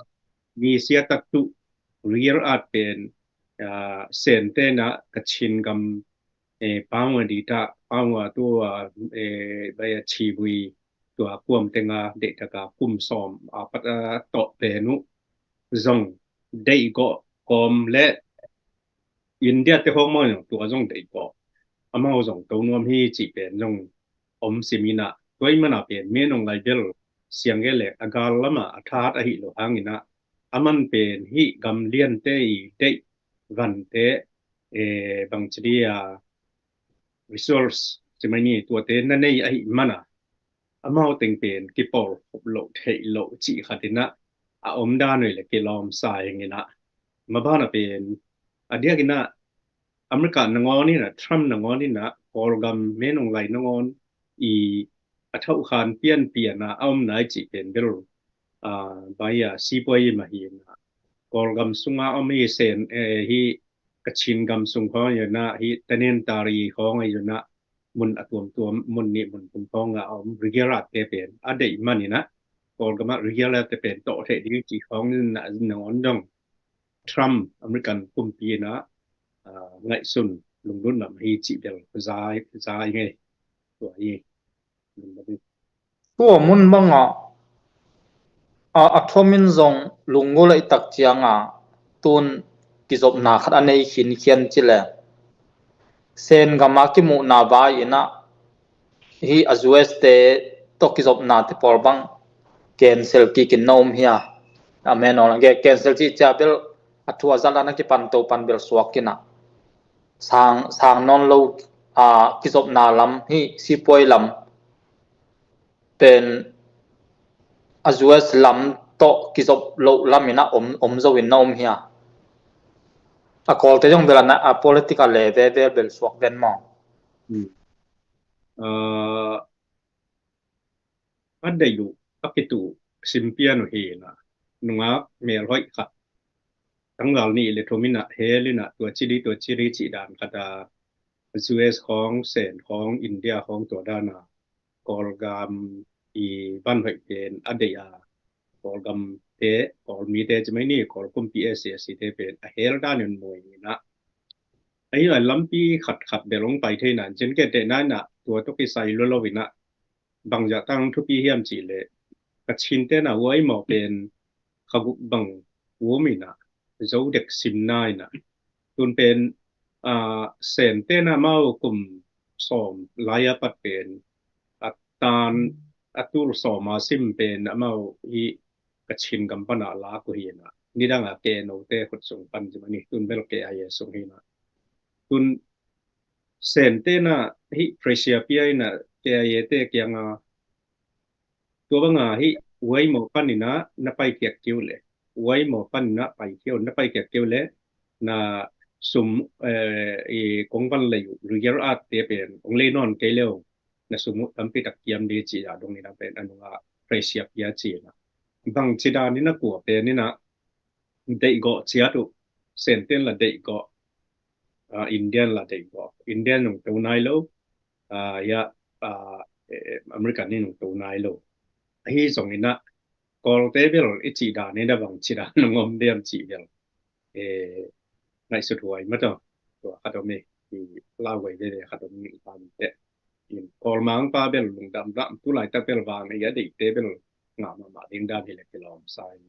misia tattuh, rare earth pen, ah, Sente in ah Kachin gam, eh, Pangwa di ta, Pangwa tua, eh, bai a chi bui, tua kuam tenga deih taka kum sawm a pat a tawh pen uh zong deih gawh kawm le India te hawng maw zong tua zong deih gawh, amau zong to nuam hi cih pen zong om sim in ah, tua i mana pen Min Aung Hlaing bel siang el le a gal lama a that ahi lo hangin ah, a man pen hih gam liante i deih vante, eh, bang ci di a, resource ci mai ni, tuate na nei ahi mana amau teng pen kipawlkhop loh theih loh cih khat in ah a om dan uh le kilawm sa ing in ah, ma bana pen a diakin ah America nangawn in ah, Trump nangawn in ah, Kawlgam Min Aung Hlaing nangawn i a thauhkhan pianpian ah a om nai cih pen bel, ah, bai a sipuai i mah hi in ah, Kawlgam sunga om hi Sen, eh, hi Kachin gam sung khawng i zon ah, hi Tanintharyi khawng i zon ah, mun a tuamtuam, mun nih mun thum khawng a om rare earth te pen a deih man in ah, Kawlgam ah rare earth te pen tawh theih ding cih khawng in ah, nangawn dong Trump American kumpi in ah, ah, ngaihsun lunglutna hi cih bel zai, zai ngei. Tua hi. Tua mun bangah a, a thuamin zong lunggulh a i tak cianga tun kizopna khat a nei khinkhian ci le Sen gama kimuhna vai in ah hi a U S te tawh kizopna te pawl bang cancel kikin na om hi a. A men ong cancel cih cia bel a thu a zat a na kipan to pan bel suak in ah sang, sang nawn lo, a, kizopna lam hi sipuai lam pen a U S lam tawh kizop loh lam in ah om, om zo in na om hi a. A Kawlte zong bel a na, a political le ve ve bel suak ven maw. Hmm. Ah, a deih uh a kituh simpian uh hi in ah, nungak melhoih khat tangval nih le thum in ah hel in ah tua ci di, tua ci di cih dan khat a, U S khawng, Sen khawng, India khawng tua dan a Kawlgam i van hoih pen a deih a, Kawlgam te, Kawlmi te ci mai ni, Kawl kumpi S A C te pen a hel dan in mu in ah, ahi a lampi khat khat bel ong pai thei nan cin ke te nai na tua tawh kisai lo lo in ah, bang zah tang thupi hiam cih leh Kachin te na huai maw pen kha guk bang um in ah, zo dek sim na in ah, tun pen, ah, Sen te na amau kum sawm lai a pat pen a tan a tul sawm a sim pen amau hi Kachin gam pan a lak uh hi in ah, nidang a K N O te khut sung pan ci mai ni, tun bel K I A sung hi in ah, tun Sen te na hi pressure pia in ah K I A te kiang a, tua bang a hi huai maw pan in ah na pai kiak kiu le, huai maw pan in ah pai kiu, na pai kiak kiu le na sum, eh, i kong van lei uh rare earth te pen ong lei nawn kei le uh na sum uh tampi tak kiam di ci a dong in ah pen a nung a pressure pia ci in ah, bang ci dan in ah kua pen in ah deih gawh ciat uh, Sen ten la deih gawh, ah, Indian la deih gawh, Indian nung to nai lo, ah, ya, ah, eh, American ni nung to nai lo. Ahi zong in ah Kawlte bel i ci dan in ah bang ci dan nung om diam ci bel, eh, ngaihsut huai mah tawh, tua khat om i, i lau huai veve khat om i pan te. in, Kawlmang pa bel lungdam dah, tu laitak bel vang na i a deihte bel ngah mahmah ding dan hi leh kilawm sa in.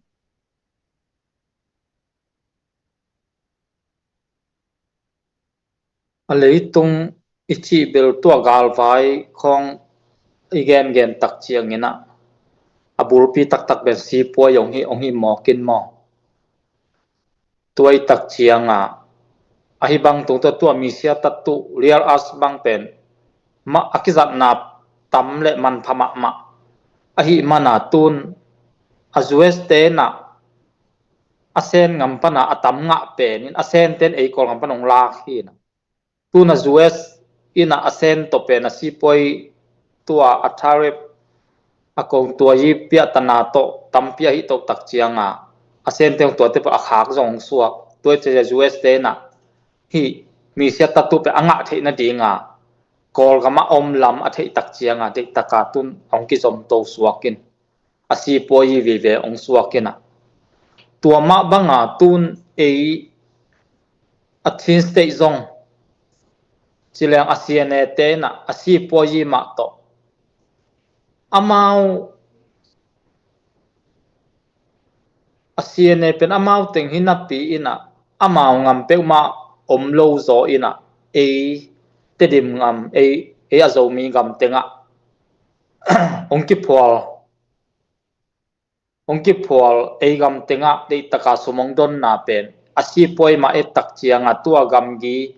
A leitung i cih bel tua galvai khawng i gengen tak ciangin ah, a bulpi taktak pen sipuai hong hi, hong hi mawk in maw? Tua i tak ciangah, ahi bang tung tua, tua misia tatu, rare earth bang pen mah a kizatna tam le manpha mahmah. Ahi mana tun a U S te in ah a Sen ngam pana a tam ngah pen in, a Sen ten ei Kawl ngam pan hong lak hi na. Tun a U S in ah a Sen tawh pen a sipuai tua a tariff, a kongtuai piahtana tawh tampi ahi toh tak ciangah, a Sen te hong tuate pah a khak zong hong suak. Tua i ciah U S te in ah hih misia tatu pen a ngah theih nadinga Kawlgam a om lam a theih tak ciangah deihtaka tun hong kizom to suak in, a sipuai vive hong suak in ah. Tua mah banga tun ei a Chin State zong ci leng a C N A te in ah a sipuai mah tawh amau, a C N A pen amau teng hi napi in ah, amau ngam peuhmah om lo zaw in ah, ei Tedim ngam, ei, ei a Zomi gam tengah hong kiphual, hong kiphual, ei gam tengah deihtaka sum hong donna pen a sipuai mah et tak ciangah tua gamgi,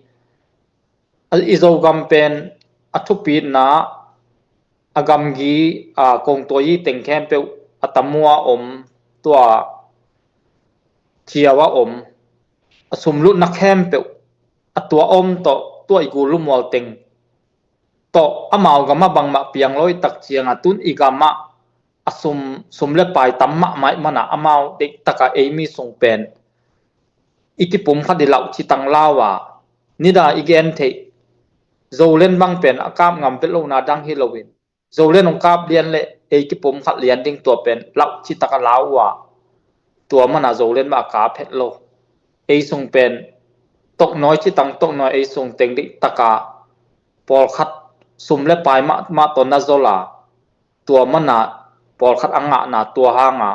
a, i Zogam pen a thupitna, a gamgi, a, kongtuai teng khempeuh a tamua om, tua thiau a om, a sumlutna khempeuh a tua om tawh, tua i gul lumual teng tawh amau gamah bangmah piang lo i tak ciangah tun i gamah a sum, sum le pai tam mahmah i mana amau deihtaka ei mi sung pen i kipumkhat i lauh citang lau a, nida i gen theih Zolen bang pen a kap ngam vet lohna dang hi loin, Zolen hong kap lian le ei kipumkhat lian ding tua pen lauh citaka lau uh a, tua mana Zolen mah a kap het lo. Ei sung pen toknawi citang toknawi ei sung teng deihtaka pawlkhat sum le pai mah, mah tawh na zol a, tua mana pawlkhat a ngahna tua hanga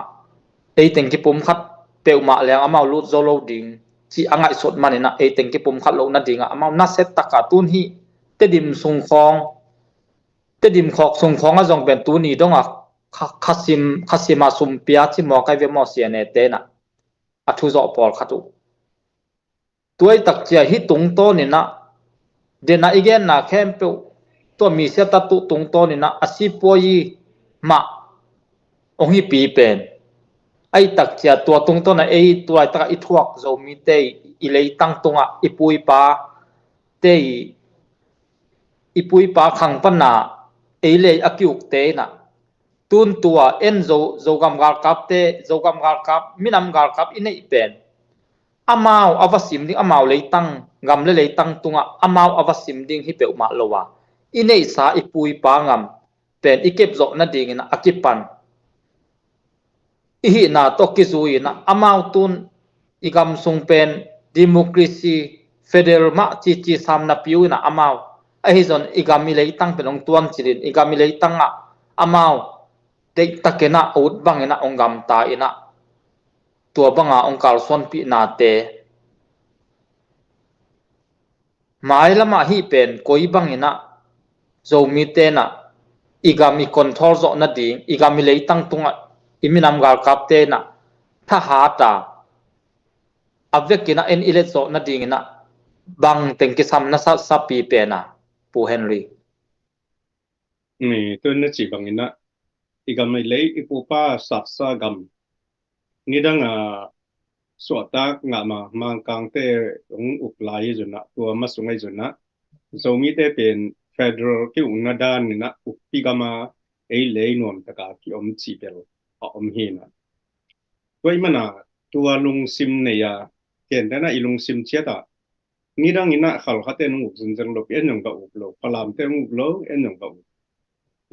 ei teng kipumkhat peuhmah leng amau lut zo lo ding cih a ngaihsut manin ah ei teng kipumkhat loh nadinga amau nasia taka tun hih Tedim sung khawng, Tedim khawk sung khawng a zong pen tuni donga kha, khasim, khasima sumpia ci maw kai ve maw C N A te in ah a thuzawh pawlkhat uh. Tua i tak ciah hih tungtawn in ah, dena i genna khempeuh, tua misia tatu tungtawn in ah a sipuai mah hong hipi pen. A i tak ciah tua tungtawn ah ei tua i takah i thuak Zomite i leitang tungah i pu i pate i, i pu i pa khang pana ei le a ki-ukte in ah, tun tua en Zo, Zogam galkapte, Zogam galkap, minam galkap i neih pen amau a va sim ding, amau leitang, gam le leitang tungah amau a va sim ding hi peuhmah lo a, i neihsa i pu i pa gam pen i kep zawh nadingin a kipan i hihna tawh kizui in ah, amau tun i gam sung pen democracy, federal mah cici sam napi uh in ah amau, ahi zong i gam i leitang pen hong tuancilin, i gam i leitangah amau deihtakin ah a ut bangin ah hong gamta in ah, tua banga hong kalsuanpihnate mailamah hih pen koi bangin ah Zomite in ah i gam i control zawh nading, i gam i leitang tungah i minam galkapte in ah thahat a, a vekin ah en i let zawh nadingin ah bang teng kisam na sa, sapi pen a, Pu Henry? Ni, tun na cih bangin ah i gam i lei, i pupa satsa gam nidang a suahtak ngah ma, Mangkangte hong uk lai hi zun ah, tua ma sung ahi zun ah Zomite pen federal ki-ukna dan in ah ukpi gam a ei lei nuam taka ki-om cih bel a om hi in ah, tua i mana tua lungsim nei a, ken dan ah i lungsim ciat ah nidang in ah Khalkhate nong uk zenzen lo pi, en nong ka uk lo, Falamte nong uk lo, en nong ka uk.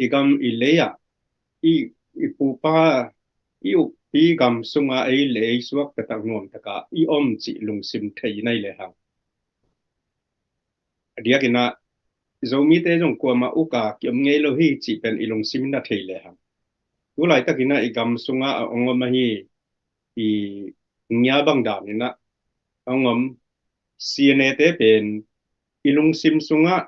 I gam i lei ah i, i pupa, i ukpi gam sunga ei lei suak taktak nuam taka i om cih lungsim thei nai le hang. A diakin ah Zomite zong kuamah uka kiom ngei lo hi cih pen i lungsim in a thei lehang. Tu laitakin a i gam sungah a ong om ahi i ngia bang danin a ong om C N A te pen i lungsim sungah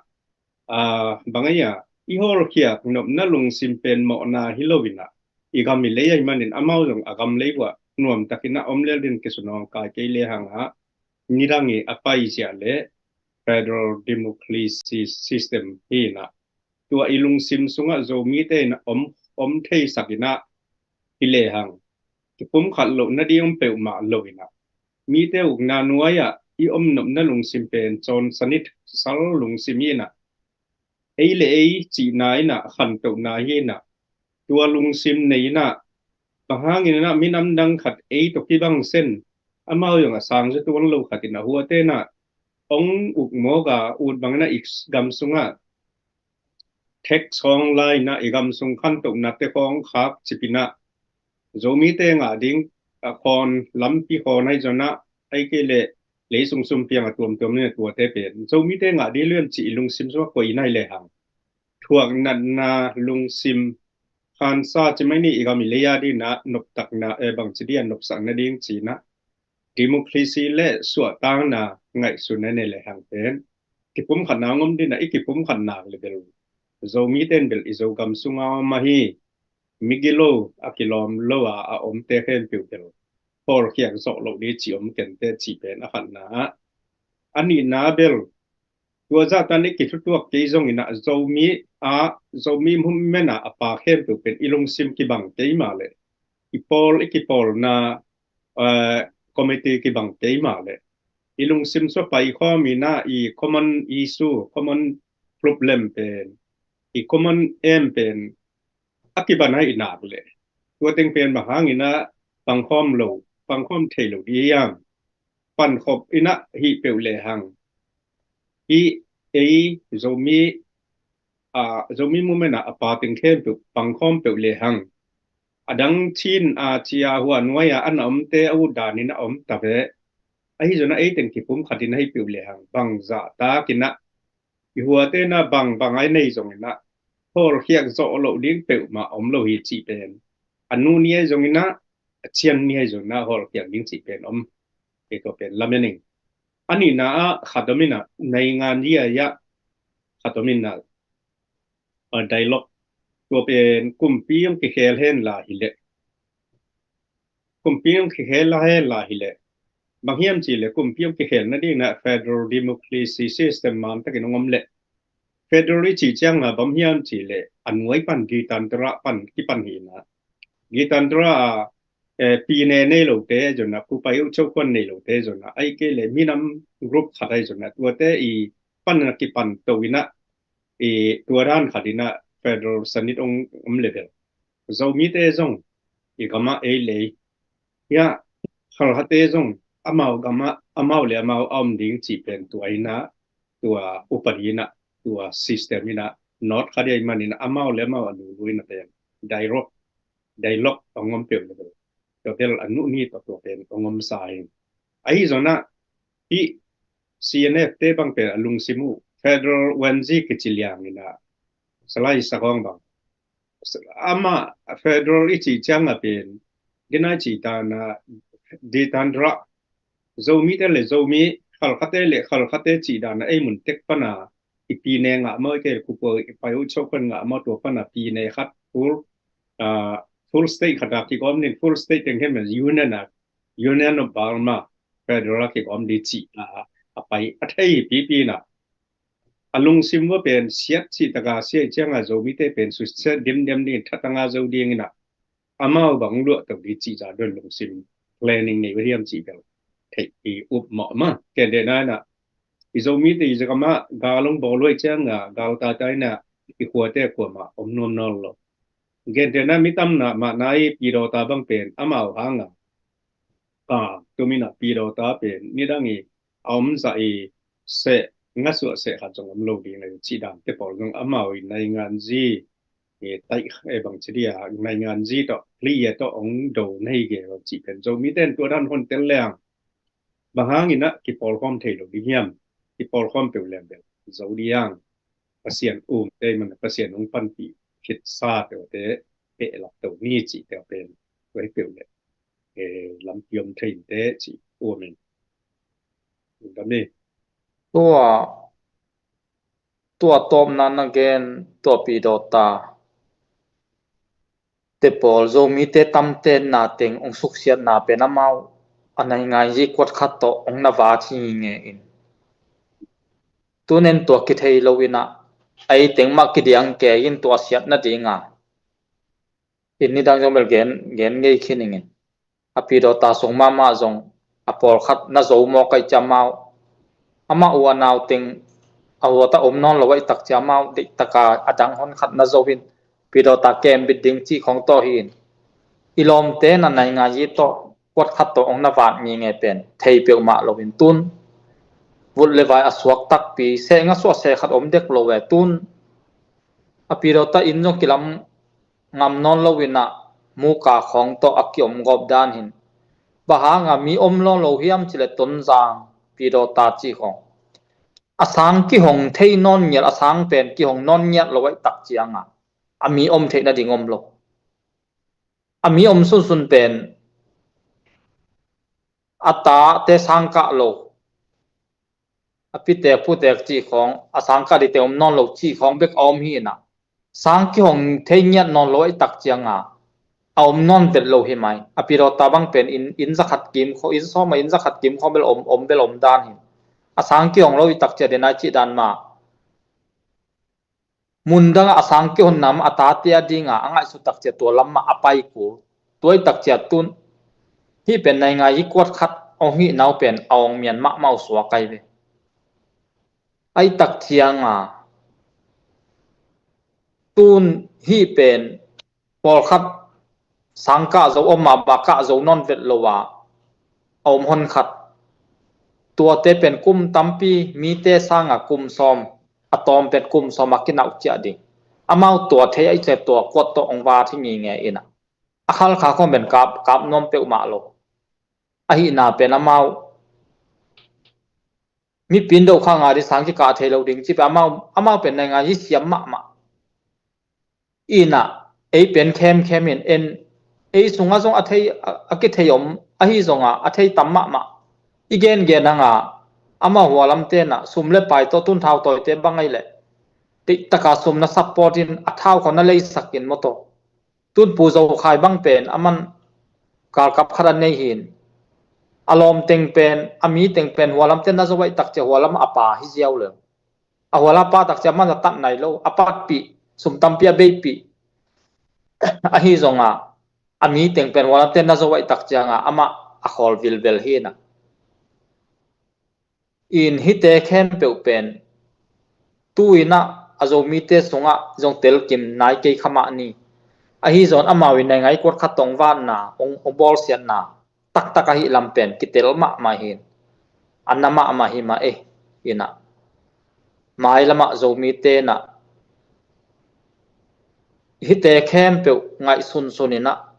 a bang ahi a i hawlkhiak nopna lungsim pen mawhna hi loin a i gam i lei ahi manin amau zong a gam lei uah nuamtakin a om lel din kisunawng kai kei lehang a nidang i a paizia le federal democracy system hi in a tua i lungsim sungah Zomite in a om, om theisakin a hi lehang kipumkhat loh nading om peuhmah loin a mite ukna nuai-ah i om nopna lungsim pen cawn sanit sal lungsim hi in a ei le ei cihna in a khantohna hi in a tua lungsim nei in a bang hangin a minam dang khat ei tawh kibang sen amau zong a sang zatuan lo khat in a huate in a ong uk mawk a ut bangin a i gam sungah thek sawng lai in a i gam sung khantohna te khawng khak cipin a Zomite ngah ding a khawn lampi khawn ahi zong a ahi kei leh lei sung sum piang a tuamtuam ni a tuate pen Zomite ngah ding lian cih i lungsim sungah koih in ahi lehang thuak natna lungsim khansa ci mai ni i gam i lei a ding in a noptakna e bang ci ding a nopsak nading ci in a democracy le suahtakna ngaihsun a nei lehang pen kipumkhatna ngom din a i kipumkhatna le bel Zomite in bel i Zogam sunga om ahi migilo a kilawm lo a a omte khempeuh bel hawlkhiak zawh loh ding ci om kente cih pen a khatna ah a nihna bel tua zahtan i kithutuak kei zongin a Zomi a Zomi movement a a pa khempeuh pen i lungsim kibang kei mah leh i pawl i kipawlna eh, committee kibang kei mah leh i lungsim sua paikhawm in a i common issue, common problem pen i common aim pen a kiban a i nak leh tua teng pen bang hangin a pangkhawm lo, pangkhawm thei lo ding hiam? Pankhop in a hih peuh lehang i ei Zomi a Zomi movement a a pa teng khempeuh pangkhawm peuh lehang a dang Chin a cia hua nuai a an a omte a ut danin a om ta ve. Ahi zong a ei teng kipumkhat in a hih peuh lehang bang zahtakin a i huate na bang bang ai nei zongin a hawlkhiak zawh loh ding peuhmah om lo hi cih pen a nu ni ai zongin a a cian ni ai zongin a hawlkhiak ding cih pen om. Kei tua pen lamen ing. A nihna ah khat om in a naingan zia ah khat om in a a dialogue tua pen kumpi hong kikhel hen la hileh kumpi hong kikhel la hen la hileh bang hiam cih leh kumpi hong kikhel nading na federal democracy system man takin hong om leh federal i cih ciang a bang hiam cih leh a nuai pan Gitandra pan kipan hi na Gitandra a eh, pine nei lote zona kupai uh chokhuan nei lote zona ai kei leh minam group khat ai zona tuate i pan a kipan to in a i tua dan khat in a federal sanit ong om level Zomite zong i gam a ei lei hia khalkhate zong amau gam a amau le amau a om ding cih pen tua in a tua upadi in a tua system in a not khat ai man in a amau le amau a lulu in a pen dialogue dialogue ong om peuh level tua bel a nu ni tua tua pen ong om sa in ahi zong a i C N F te bang pen a lungsim uh federal wenzi kici liang in a salai sakong bang ama federal i cih ciang a pen dinai cih dan a Gitandra Zomite le Zomi khalkhate le khalkhate cih dan a ei mun tek pan a i pine ngah maw i kei kupo i pai uh chokhuan ngah maw tua pan a pine khat full ah full state khat a kigawm nin full state teng hian union a Union of Burma federal a kigawm ding cih a a pai a thei pipi in a a lungsim va pen siat cih taka siat ciang a Zomite pen susia dimdiam ding thatanga zo ding in a amau bang luah to ding cih za don lungsim planning nei va hiam cih bel thei i up mawh ma kei de na na i Zomite i Zogam a gal ong bawl huai ciang a gal taitai na i khuate kuamah om nuam nawl lo. Gentehna mi tamna mahna i pidawta bang pen amau hang a a tumin a pidawta pen nidang i a om zah i seh ngasuah seh khat zong om lo ding a i cih dan te pawl zong amau i nainganzi i taih e bang ci dia nainganzi tawh pli e tawh ong do na hi ge bang cih pen Zomite in tua dan hon tel leng bang hangin a kipawlkhawm thei lo ding hiam? Kipawlkhawm peuh leng bel zo ding hang Pasian umte man Pasian hong panpih khitsa tawte pehlap to ni cihte pen tua hi peuh le, eh, lampi om thei inte cih um in. Tua, tua tawpna na gen, tua Pidawta te pawl Zomite tamte na teng hong suksiatna pen amau a naingai hi kuat khat tawh hong na vat hi nge in. Tunen tua kithei lo inah, ei teng mah kidiang ke in tua siat nadinga in nidang zong bel gen, gen ngei khin ingin. A Pidawta sung mahmah zong a pawlkhat na zo mawk aih ciamau, amah uh a nau teng a huata om nawn lo aih tak ciamau, deihtaka a dang hon khat na zo in Pidawta kembit ding cih khong tawh hi in. I lawmte na naingai hi tawh kuat khat tawh hong na vat nginge pen thei peuhmah lo in tun vut le vai a suak takpi seh nga suah seh khat om dek lo ve tun. A Pidawta in zong kilam ngam nawn lo inah muka khawng tawh a kiom gawp dan hin. Bang hanga mi om law lo hiam cileh Tonzang Pidawta cih khawng a sang kihong thei nawn ngial, a sang pen kihong nawn ngial lo aih tak cianga a mi om theih nading om lo. A mi om sunsun pen a tate sangkah lo, a pitek putek cih khawng a sangkah dite om nawn lo cih khawng bek a om hi inah sang kihong thei ngiat nawn lo aih tak cianga a om nawn vet lo hi mai. A Pidawta bang pen in, in zakhat kim kho, in sawma in zakhat kim kho bel om, om bel om dan hi. A sang kihong lo aih tak cia denai cih dan mah mundanga a sang kihonna mah a tate a dinga a ngaihsut tak cia tua lam mah a pai kul. Tua aih tak cia tun hih pen naingai hi kuat khat hong hih nau pen a hong mian mahmah uh suak ahi ve. Aih tak cianga tun hih pen pawlkhat sangkah zo om a bakah zo nawn vet lo a a om hon khat. Tuate pen kum tampi mite sanga kum sawm a tawm pen kum sawm a kinauh ciah ding. Amau tua thei aih cia tua kuat tawh hong vat hi nginge inah a khalkha khawng pen kap, kap nuam peuhmah lo. Ahihna pen amau mipin dohkha nga ding sang kikah thei lo ding cih pen amau, amau pen naingai hi siam mahmah. Inah ei pen khemkhem in en, ei sungah zong a thei, a, a kithei om ahi zonga a thei tam mahmah. I gengen hanga amah hualam tenah sum le pai tawh tun thau tawite bang aih leh deihtaka sum na support in a thau khawng na leisak in maw tawh. Tun Pu Zo Khai bang pen aman galkap khat a nei hi in a lawm teng pen, a mi teng pen hualam ten na zo aih tak cia hualam a pa hi ziau leng. A hualam a pa tak cia man a tat nai lo, a patpih, sum tampi a beipih. Ahi zonga a mi teng pen hualam ten na zo aih tak cianga amah a khawl vilvel hi inah. In hihte khempeuh pen tu inah a Zomite sungah zong telkim nai kei kha mah ni. Ahi zong amau in naingai kuat khat tawh hong vatna, hong, hong bawlsiatna taktak ahi lam pen kitel mahmah hi in. A na mahmah hi mah e inah. Mailamah Zomite inah hihte khempeuh ngaihsunsun inah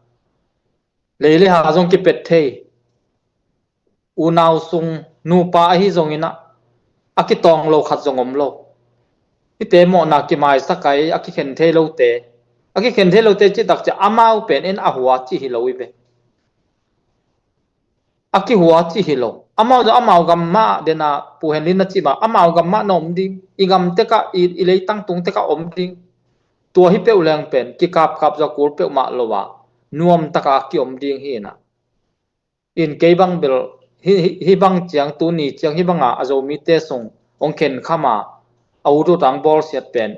lei le ha zong kipet thei. Unau sung nupa ahi zong inah a kitawng lo khat zong om lo. Hihte mawhna kimaisak ai a kikhen thei lote, a kikhen thei lote cih tak cia amau pen en a hua cih hi lo hi ve. A kihua cih hi lo. Amau zong amau gam mah dena Pu Henry na cih mah amau gam mah na om ding. I gam tekah, i, i leitang tung tekah om ding. Tua hi peuh leng pen kikapkap zaw kul peuhmah lo a nuam taka kiom ding hi inah. In kei bang bel hi, hi, hi bang ciang tuni ciang hi banga a Zomite sung hong khenkham a a utut a hong bawlsiat pen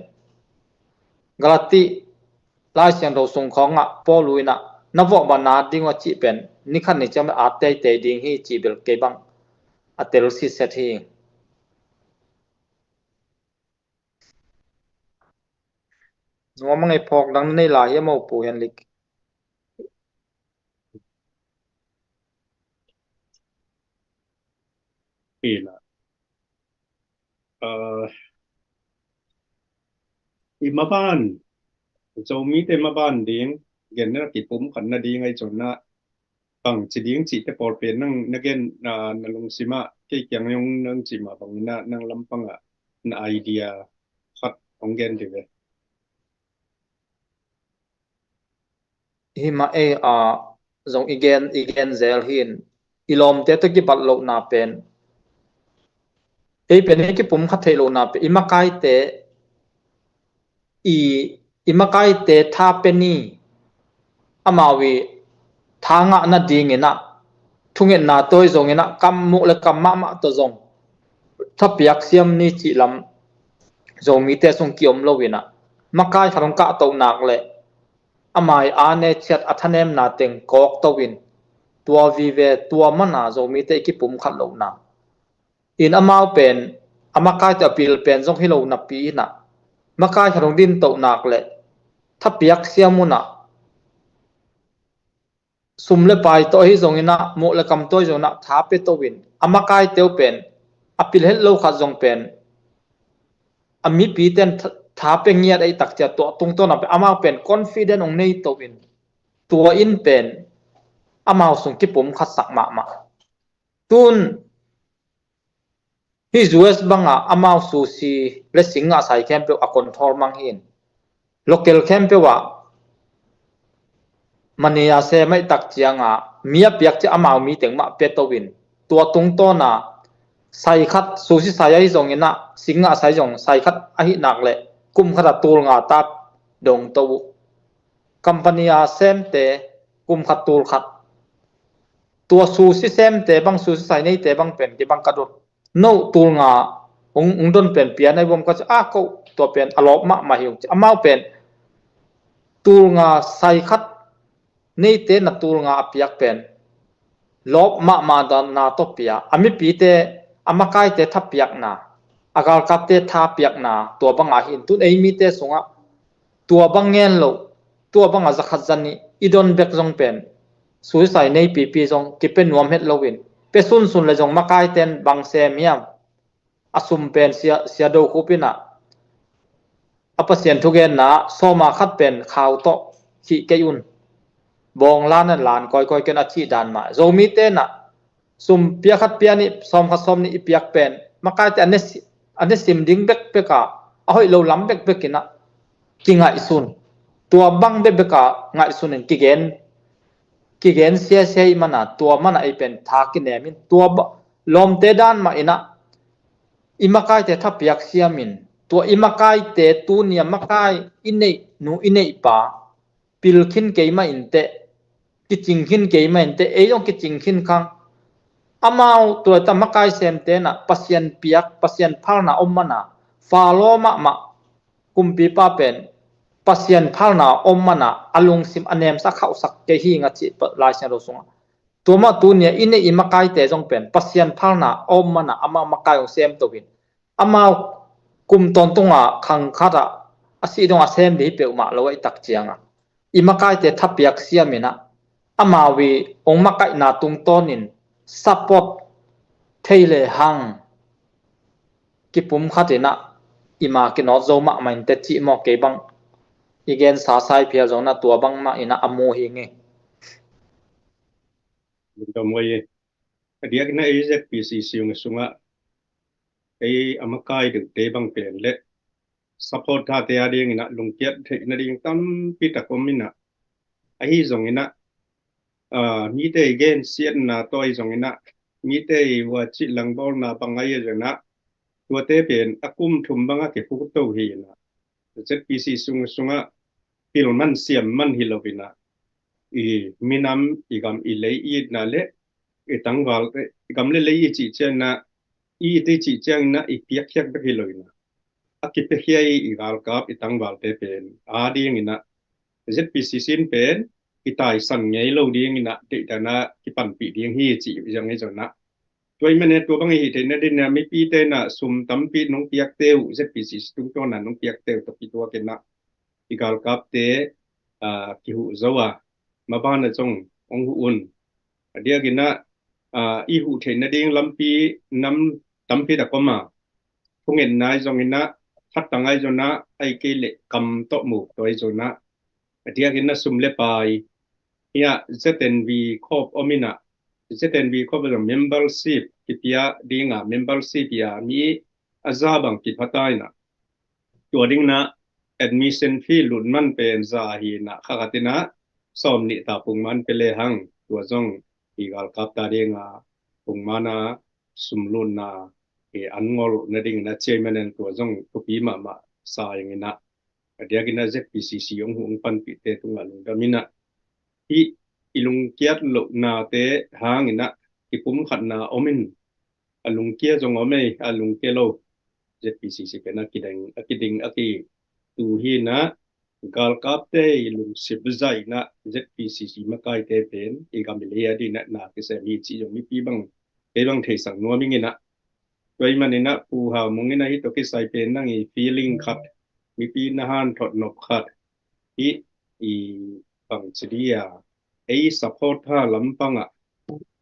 Galati Lai Siangtho sung khawngah Paul uh inah na vawh bang na ding uh a cih pen ni khat ni ciang bel a teitei ding hi cih bel kei bang a tel siset hi. Nuam a ngei phawk dang na nei lai hiam aw Pu Henrik? Ina. Ah, i maban, Zomite maban ding, gen na kipum khat na ding ai conna bang ci ding cihte pawl pen nang na gen, na, na lungsimah kei kiang nang, nang cimah bangina nang lampangah na idea khat Hong gen dih ve. Hi mah ei a, zong i gen, i gen zel hi in, i lawmte tawh kibat lohna pen, ei pen ei kipumkhat theih lohna pen, i makaite, i, i makaite tha pe ni, amau i tha ngah nadingin ah, thungetna tawh zongin ah, kam muh le kam mahmah tawh zong thapiak siam ni cih lam Zomite sung kiom lo in ah, makai khat hong kahtoh nak le, amau i aa ne ciat a thanemna teng kawkto in, tua vive, tua man a Zomite i kipumkhat lohna. In amau pen, a makaite a pil pen zong hi lo napi in ah, makai khat hong dintoh nak le, thapiak siam un ah, sum le pai tawh ahi zongin ah, muh le kam tawh ahi zongin ah, tha pe to in, a makaite uh pen, a pil het lo khat zong pen, a mipite in tha, tha pe ngiat ahih tak ciang, tua tungtawn ah pen, amau pen confident hong nei to in, tua in pen, amau sung kipumkhat sak mahmah. Tun, hih U S bang a amau sushi le sing ngah sai khempeuh a control mang hi in, local khempeuh ah manager sem ahih tak ciang a, mi a piak ciang amau mi teng mah pe to in, tua tungtawn a, sai khat, sushi sai ahi zongin ah, sing ngah sai zong, sai khat ahih nak le, kum khat a tul nga ta dong to uh. Company a semte, kum khat tul khat. Tua sushi semte bang, sushi sai neite bang pen, kei bang ka dot. No tul nga hong, hong don pen pia na i bawm ka ci, ah, ko, tua pen a lawp mahmah hi ung ci. Amau pen tul nga sai khat neite na tul nga a piak pen lawp mahmah dan na tawh pia. A mipite, a makaite thapiakna, a galkapte thapiakna, tua bang a hi in, tun ei mite sungah tua bang ngen lo, tua bang a zakhat zanih i don bek zong pen, sushi sai nei pipi zong kipe nuam het lo in, pe sunsun le zong makaite in bang sem hiam, a sum pen sia, sia do khup in ah, a Pasian thugenna, sawma khat pen khau tawh khih kei un, bawng lan a lan kawikawi kei un a cih dan mah. Zomite in ah, sum pia khat pia nih, sawm khat sawm nih i piak pen, makaite a ne si-, a ne sim ding bekbek a, a hoih lo lam bekbek in ah kingaihsun. Tua bang bekbek a ngaihsun in kigen, kigen siasia i man a, tua man a ei pen tha kinem in, tua ba-, lawmte dan mah in ah, i makaite thapiak siam in, tua i makaite tuni a makai i neih nu i neih pa, pil khin keimah inteh, kicing khin keimah inteh, ei zong kicing khin khang. Amau tua ta makai semte in ah, Pasian piak, Pasian phalna om man a, follow mahmah, kumpipa pen, Pasian phalna om man a, a lungsim a nemsak khauhsak kei hi ing a cih pa, Lai Siangtho sungah. Tua mah tuni a i neih i makaite zong pen, Pasian phalna om man a, amau makai hong sem to in, amau kum tawntung a khang khat ah, a sih dong a sem ding hi peuhmah lo ahih tak ciang a, i makaite thapiak siam in ah, amau i hong makaihna tungtawn in support thei le hang, kipumkhat in ah, i ma kinawt zo mahmah inteh cih maw, kei bang i gensa sai phial zong in ah, tua bang mah in ah a mu hi ing e. Lungdam huai e. A diak in ah ei Z P C C sungah ei a makai deuhte bang pen le support thate a ding in ah lungkiat theih nading tampi tak om in ah, ahi zong in ah, ah, mite i gensiatna tawh ahi zong in ah, mite i huaci langbawlna bang ahi zong in ah, tuate pen a kum thum bang a kikhuto hi in ah, Z P C C sung, sungah pil man siam man hi lo in ah, i minam, i gam, i lei i itna le i tangval, i gam le lei i cih ciang in ah, i it i cih ciang in ah i piakkhiat bek hi lo in ah, a kipiakhia i, i galkap, i tangvalte pen a ding in ah, Z P C C in pen i taisan ngei lo ding in ah, deihdan a kipanpih ding hi cih i zang i zong in ah, tua i mene tua bang i hih theih nading in ah, mipite in ah sum tampi nong piakte uh, Z P C C tungtawn a nong piakte uh tawh kituak in ah, i galkapte, ah, kihuh zo a, maban a zong hong huh un. A diak in ah, ah, i huh theih nading lampi nam tampi tak om a, thungetna ahi zong in ah, khat tang ahi zong in ah, ahih kei leh kam tawh muk tawh ahi zong in ah, a diak in ah sum le pai, hiah Z N V Corp om in ah, Z N V Corp a zong membership kipia ding a, membership a mi a za bang kipha ta in ah, tua dingin ah admission fee lut man pen za hi in ah, kha khat in ah sawm nih ta pung man pe le hang, tua zong i galkap ta ding a pung man a sum lutna i an ngol nading in ah chairman in tua zong thupi mahmah sa ing in ah, a diakin ah Z P C C hong huh hong panpihte tungah lungdam in ah, hih i lungkiat lohnate hangin ah kipumkhatna om in, a lungkia zong om ei, a lungkia lo Z P C C pen a kiding, a kiding, a ki tu hi in ah, galkapte i lungsim zaih in ah Z P C C makaite pen i gam i lei a ding in ah na kisem hi cih zong mipi bang, kei bang theisak nuam ing in ah. Tua ahih manin ah Pu Hau Mung in ah hih tawh kisai pen nang i feeling khat, mipi na hanthot nop khat, hih i bangci dia ei support ha lampang ah,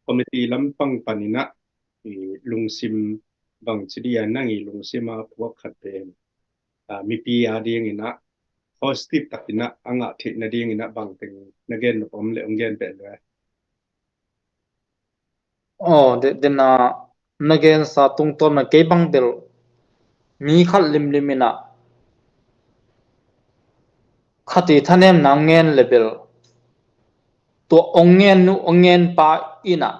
committee lampang panin ah i lungsim bangci dia nang i lungsim a puak khat pen, ah, mipi a ding in ah positive takin ah a ngah theih nading in ah bangteng na gen nop om leh hong gen pen le. Aw, de, dena na gensa tungtawn na kei bang bel mi khat limlim in ah khat i thanemna ngen le bel tua ong ngen nu ong ngen pa in ah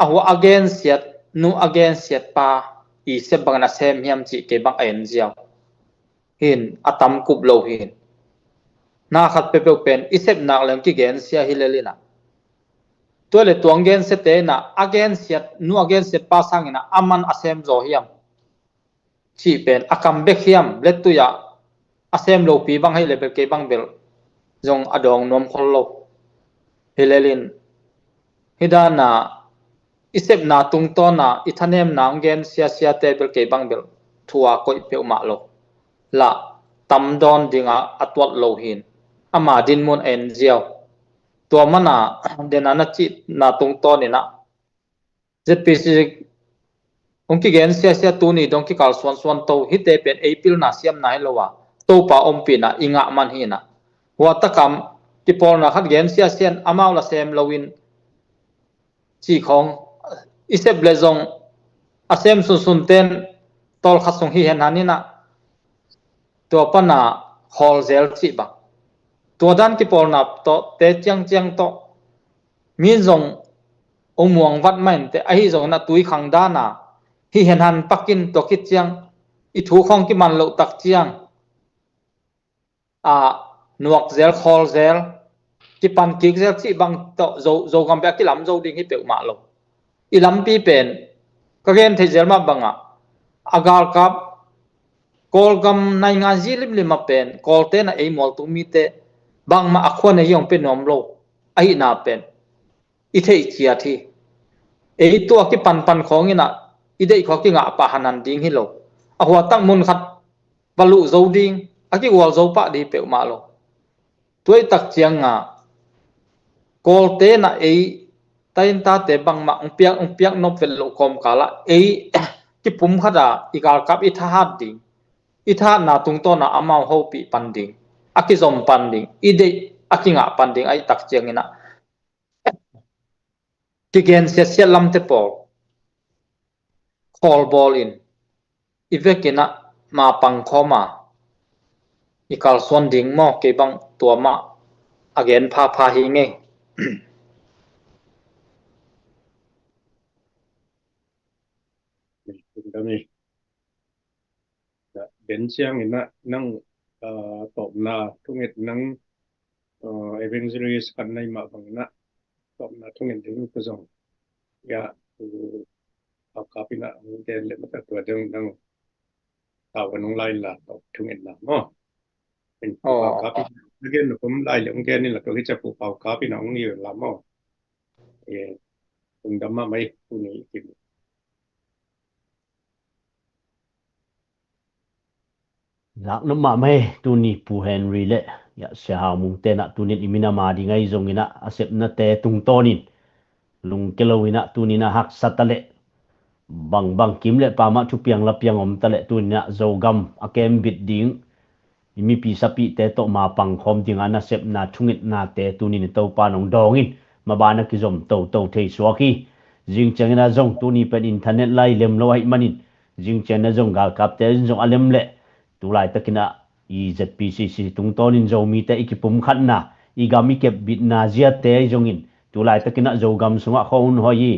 a hua a gensiat nu a gensiat pa i sep bangin a sem hiam cih kei bang a en ziau. Hin a tam kup lo hin. Na khat peuhpeuh pen i sep nak leng kigensia hi lel in ah. Tua le tuang gensiate in ah a gensiat nu a gensiat pa sangin ah a man a sem zaw hiam cih pen a kam bek hiam, lettui ah a sem lopi bang hei le bel kei bang bel zong a dawng nuam khol lo. Hi lel in hih dan a i sepna tungtawn a i thanemna hong gen siasiate bel kei bang bel thu a koih peuhmah lo. Lah tam dawn ding a a tuat lo hin ama dinmun a en ziau. Tua man a dena na cihna tungtawn in ah Z P C hong kigen siasia tuni dong kikal suansuan to hite pen ei pilna siamna hi lo a Topa ompihna i ngah man hi in ah. Hua tak a kipawlna khat gen siasia in amau la sem lo in cih khawng i sep le zong a sem sunsun ten tawlkhat sung hi hen han in ah tua pan a khawl zel cih bang. Tua dan kipawlna tawh te ciangciang tawh min zong ong muang vat mah in te ahi zong in ah tui khang dan a hi hen han pakin tua khit ciang i thu khawng kiman loh tak ciang a nuak zel khawl zel kipan kik zel cih bang tawh Zo, Zogam peh a kilam zo ding hi peuhmah lo. I lampi pen ka gen theih zel mah bang ah a galkap Kawlgam naingan zi limlim a pen Kawlte na ei mualtung mite bangmah a khua nei zong pe nuam lo ahihna pen i theih ciat hi. Ei tua kipanpan khawng in ah i deih khawng kingah pah hanan ding hi lo. A huatak mun khat va luh zo ding a kigual zo pah ding peuhmah lo. Tuaitak ciang a Kawlte na ei taintate bangmah ong piak ong piak nop vet loh kawmkal ah ei kipum khat a i galkap i thahat ding i thahatna tungtawn a amau hopih pan ding a kizom pan ding i deih a kingah pan ding ahih tak ciang in ah kigen siatsiat lamte pawl khawl bawl in i vekin ah ma pang khawm a i kalsuan ding maw kei bang tua mah a gen phapha hi ngei. Den siang in ah nang tawpna thunget nang evangelist khat na hih mah bangin ah tawpna thunget ding ka zong ia Pau Kap in ah hong gen le mata tua ding nang tau ka nong lai la tawp thungetna maw. Pau Kap in ah gen na kum lai le hong gen in la tua hi ca Pu Pau Kap in ah hong hi la maw. Lungdam mahmah hi tuni i kim. Lak nop mahmah hi tuni Pu Henry le ia Sia Hau Mung te in ah tunin i minam a ding ahi zongin ah a sepnate tungtawnin lungke lo in ah tunin ah haksa ta leh bangbang kim le pamah thupiang lapiang om ta leh tunin ah Zogam a kembit ding i mipi sapihte tawh ma pangkhawm ding a nasepna thungetnate tunin i Topa nong dawngin maban a kizom toto thei suak hi. Zing ciangin ah zong tuni pen internet lai lem lo ahih manin zing ciangin ah zong galkapte in zong a lem leh Tulaitakinah i Z P C C tungtawnin Zomite i kipumkhatna, i gam i kepbitna ziate ahi zongin, tulaitakinah Zogam sungah khua hun hoi i,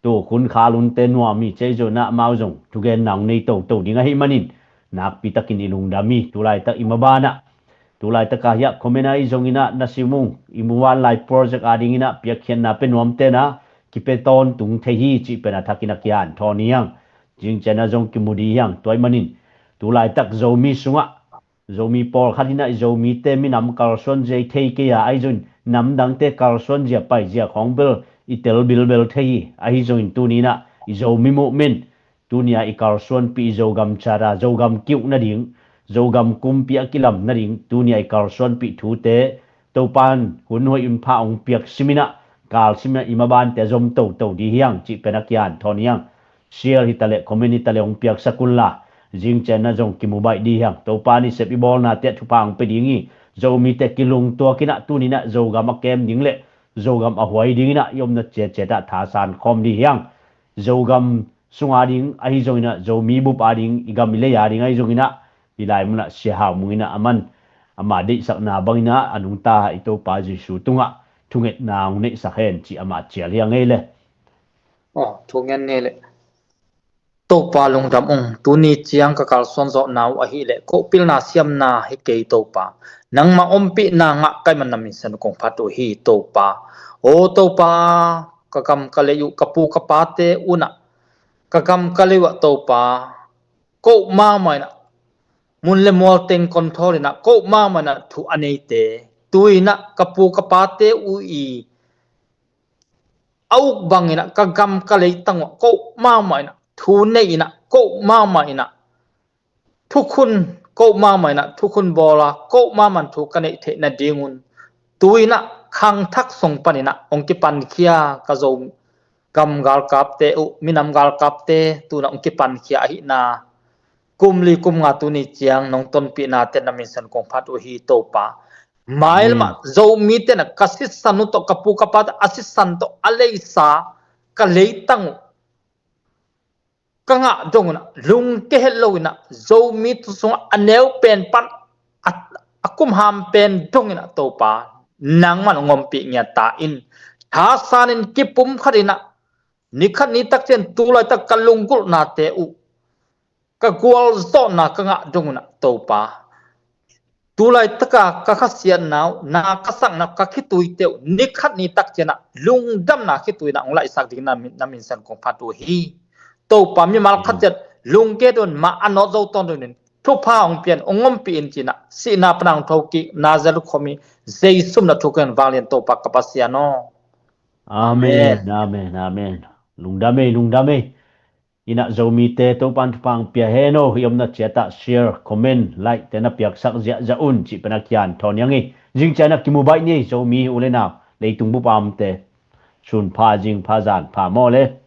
tu khun khal hunte nuam i, cei zonah amau zong thugenna hong nei toto ding ahih manin, nakpitakin i lungdam i, tulaitak i mabanah, tulaitaka hiah comment ahi zonginah na simung, i muvanlai project adinginah piakkhiatna pe nuamtena, kipe tawntung thei hi cih pen a thakin a kian thawn hiang. Zingciana zong kimu di hiang, tua ahih manin, tulaitak Zomi sungah, Zomi pawlkhat inah i Zomite minam kalsuan zia i thei kei a, ahi zongin namdangte kalsuan zia paizia khawng bel i tel bilbel thei hi, ahi zongin tuninah i Zomi movement, tunia i kalsuanpih i Zogam charter, Zogam kiuh nading, Zogam kumpi a kilam nading, tunia i kalsuanpih thute, Topan hun hoih hun pha hong piak siminah, kal siminah i mabante a zom toto di hiang, cih pen a kian thawn hiang. Share hitaleh, comment hitaleh hong piaksak unla, zingciana zong kimu baih di hiang. Topan i sep i bawlnate a thupha hong pe ding hi. Zomite kilungtuakinah tuninah Zogam a kem ding le Zogam a huai dinginah i omna ciaciatah thasan khawm di hiang. Zogam sunga ding ahi zonginah, Zomi bup ading, i gam i lei ading ahi zonginah, i lai munah Sia Hau Mung inah aman ama deihsakna banginah a nungta i Topa Jesu tungah thungetna hong neihsak hen ci ama cial hiang ei le. Aw, thungen ni le. Topa lungdam ung, tuni ciang ka kalsuan zawhna uh ahileh kohpilna siamna hi kei Topa. Nangmah ompihna ngah kai man na minsen kong phat uh hi Topa. Aw Topa, ka gam ka lei uh ka pu ka pate unah, ka gam ka lei uh ah Topa, koh mahmah inah, mun le mual teng control inah koh mahmah inah thu a neite, tuinah ka pu ka pate uh i a uk banginah ka gam ka leitang uh ah koh mahmah inah thu nei inah, koh mahmah inah thukhun, koh mahmah inah thukhun bawla, koh mahmah thu ka neih theih nadingun, tuinah khangthak sung paninah hong kipankhia ka Zo gam galkapte uh, minam galkapte tunah hong kipankhia ahihna, kum li kum nga tuni ciang nong tonpihnate na minsen kong phat uh hi Topa. Mailmah Zomite na ka sisan uh tawh, ka pu ka pate a sisan tawh a leisa ka leitang uh ka ngah donginah lungke het loinah, Zomi tu sungah a neu pen pan a, a kumham pen donginah Topa, nangman hong ompih ngiat ta in. Thasanin kipumkhat inah, nikhat nitak cian tulaitak ka lunggulhnate uh, ka gualzawhna ka ngah donginah Topa, tulaitaka ka khasiatna uh, na ka sakna uh, ka khituite uh, nikhat nitak cianah lungdamna khituinah hong laihsak ding na min, na minsen kong phat uh hi. Topa mimal khat ciat lungke don mah a nawt zo tawn donin thupha hong pian hong ompih in cinah sihna pana hong thokik Nazareth khuami Jesu min a thukin vanglian Topa ka Pasian aw. Amen, amen, amen. Lungdam ei, lungdam ei. Inah Zomite Topan thupha hong pia hen aw, i omna ciatah share, comment, like te na piaksak ziahziah un cih pen a kian thawn hiang hi. Zingciana kimu baih ni ei, Zomi u le nau, leitung bup a omte. Sun pha, zing pha, zan pha maw le.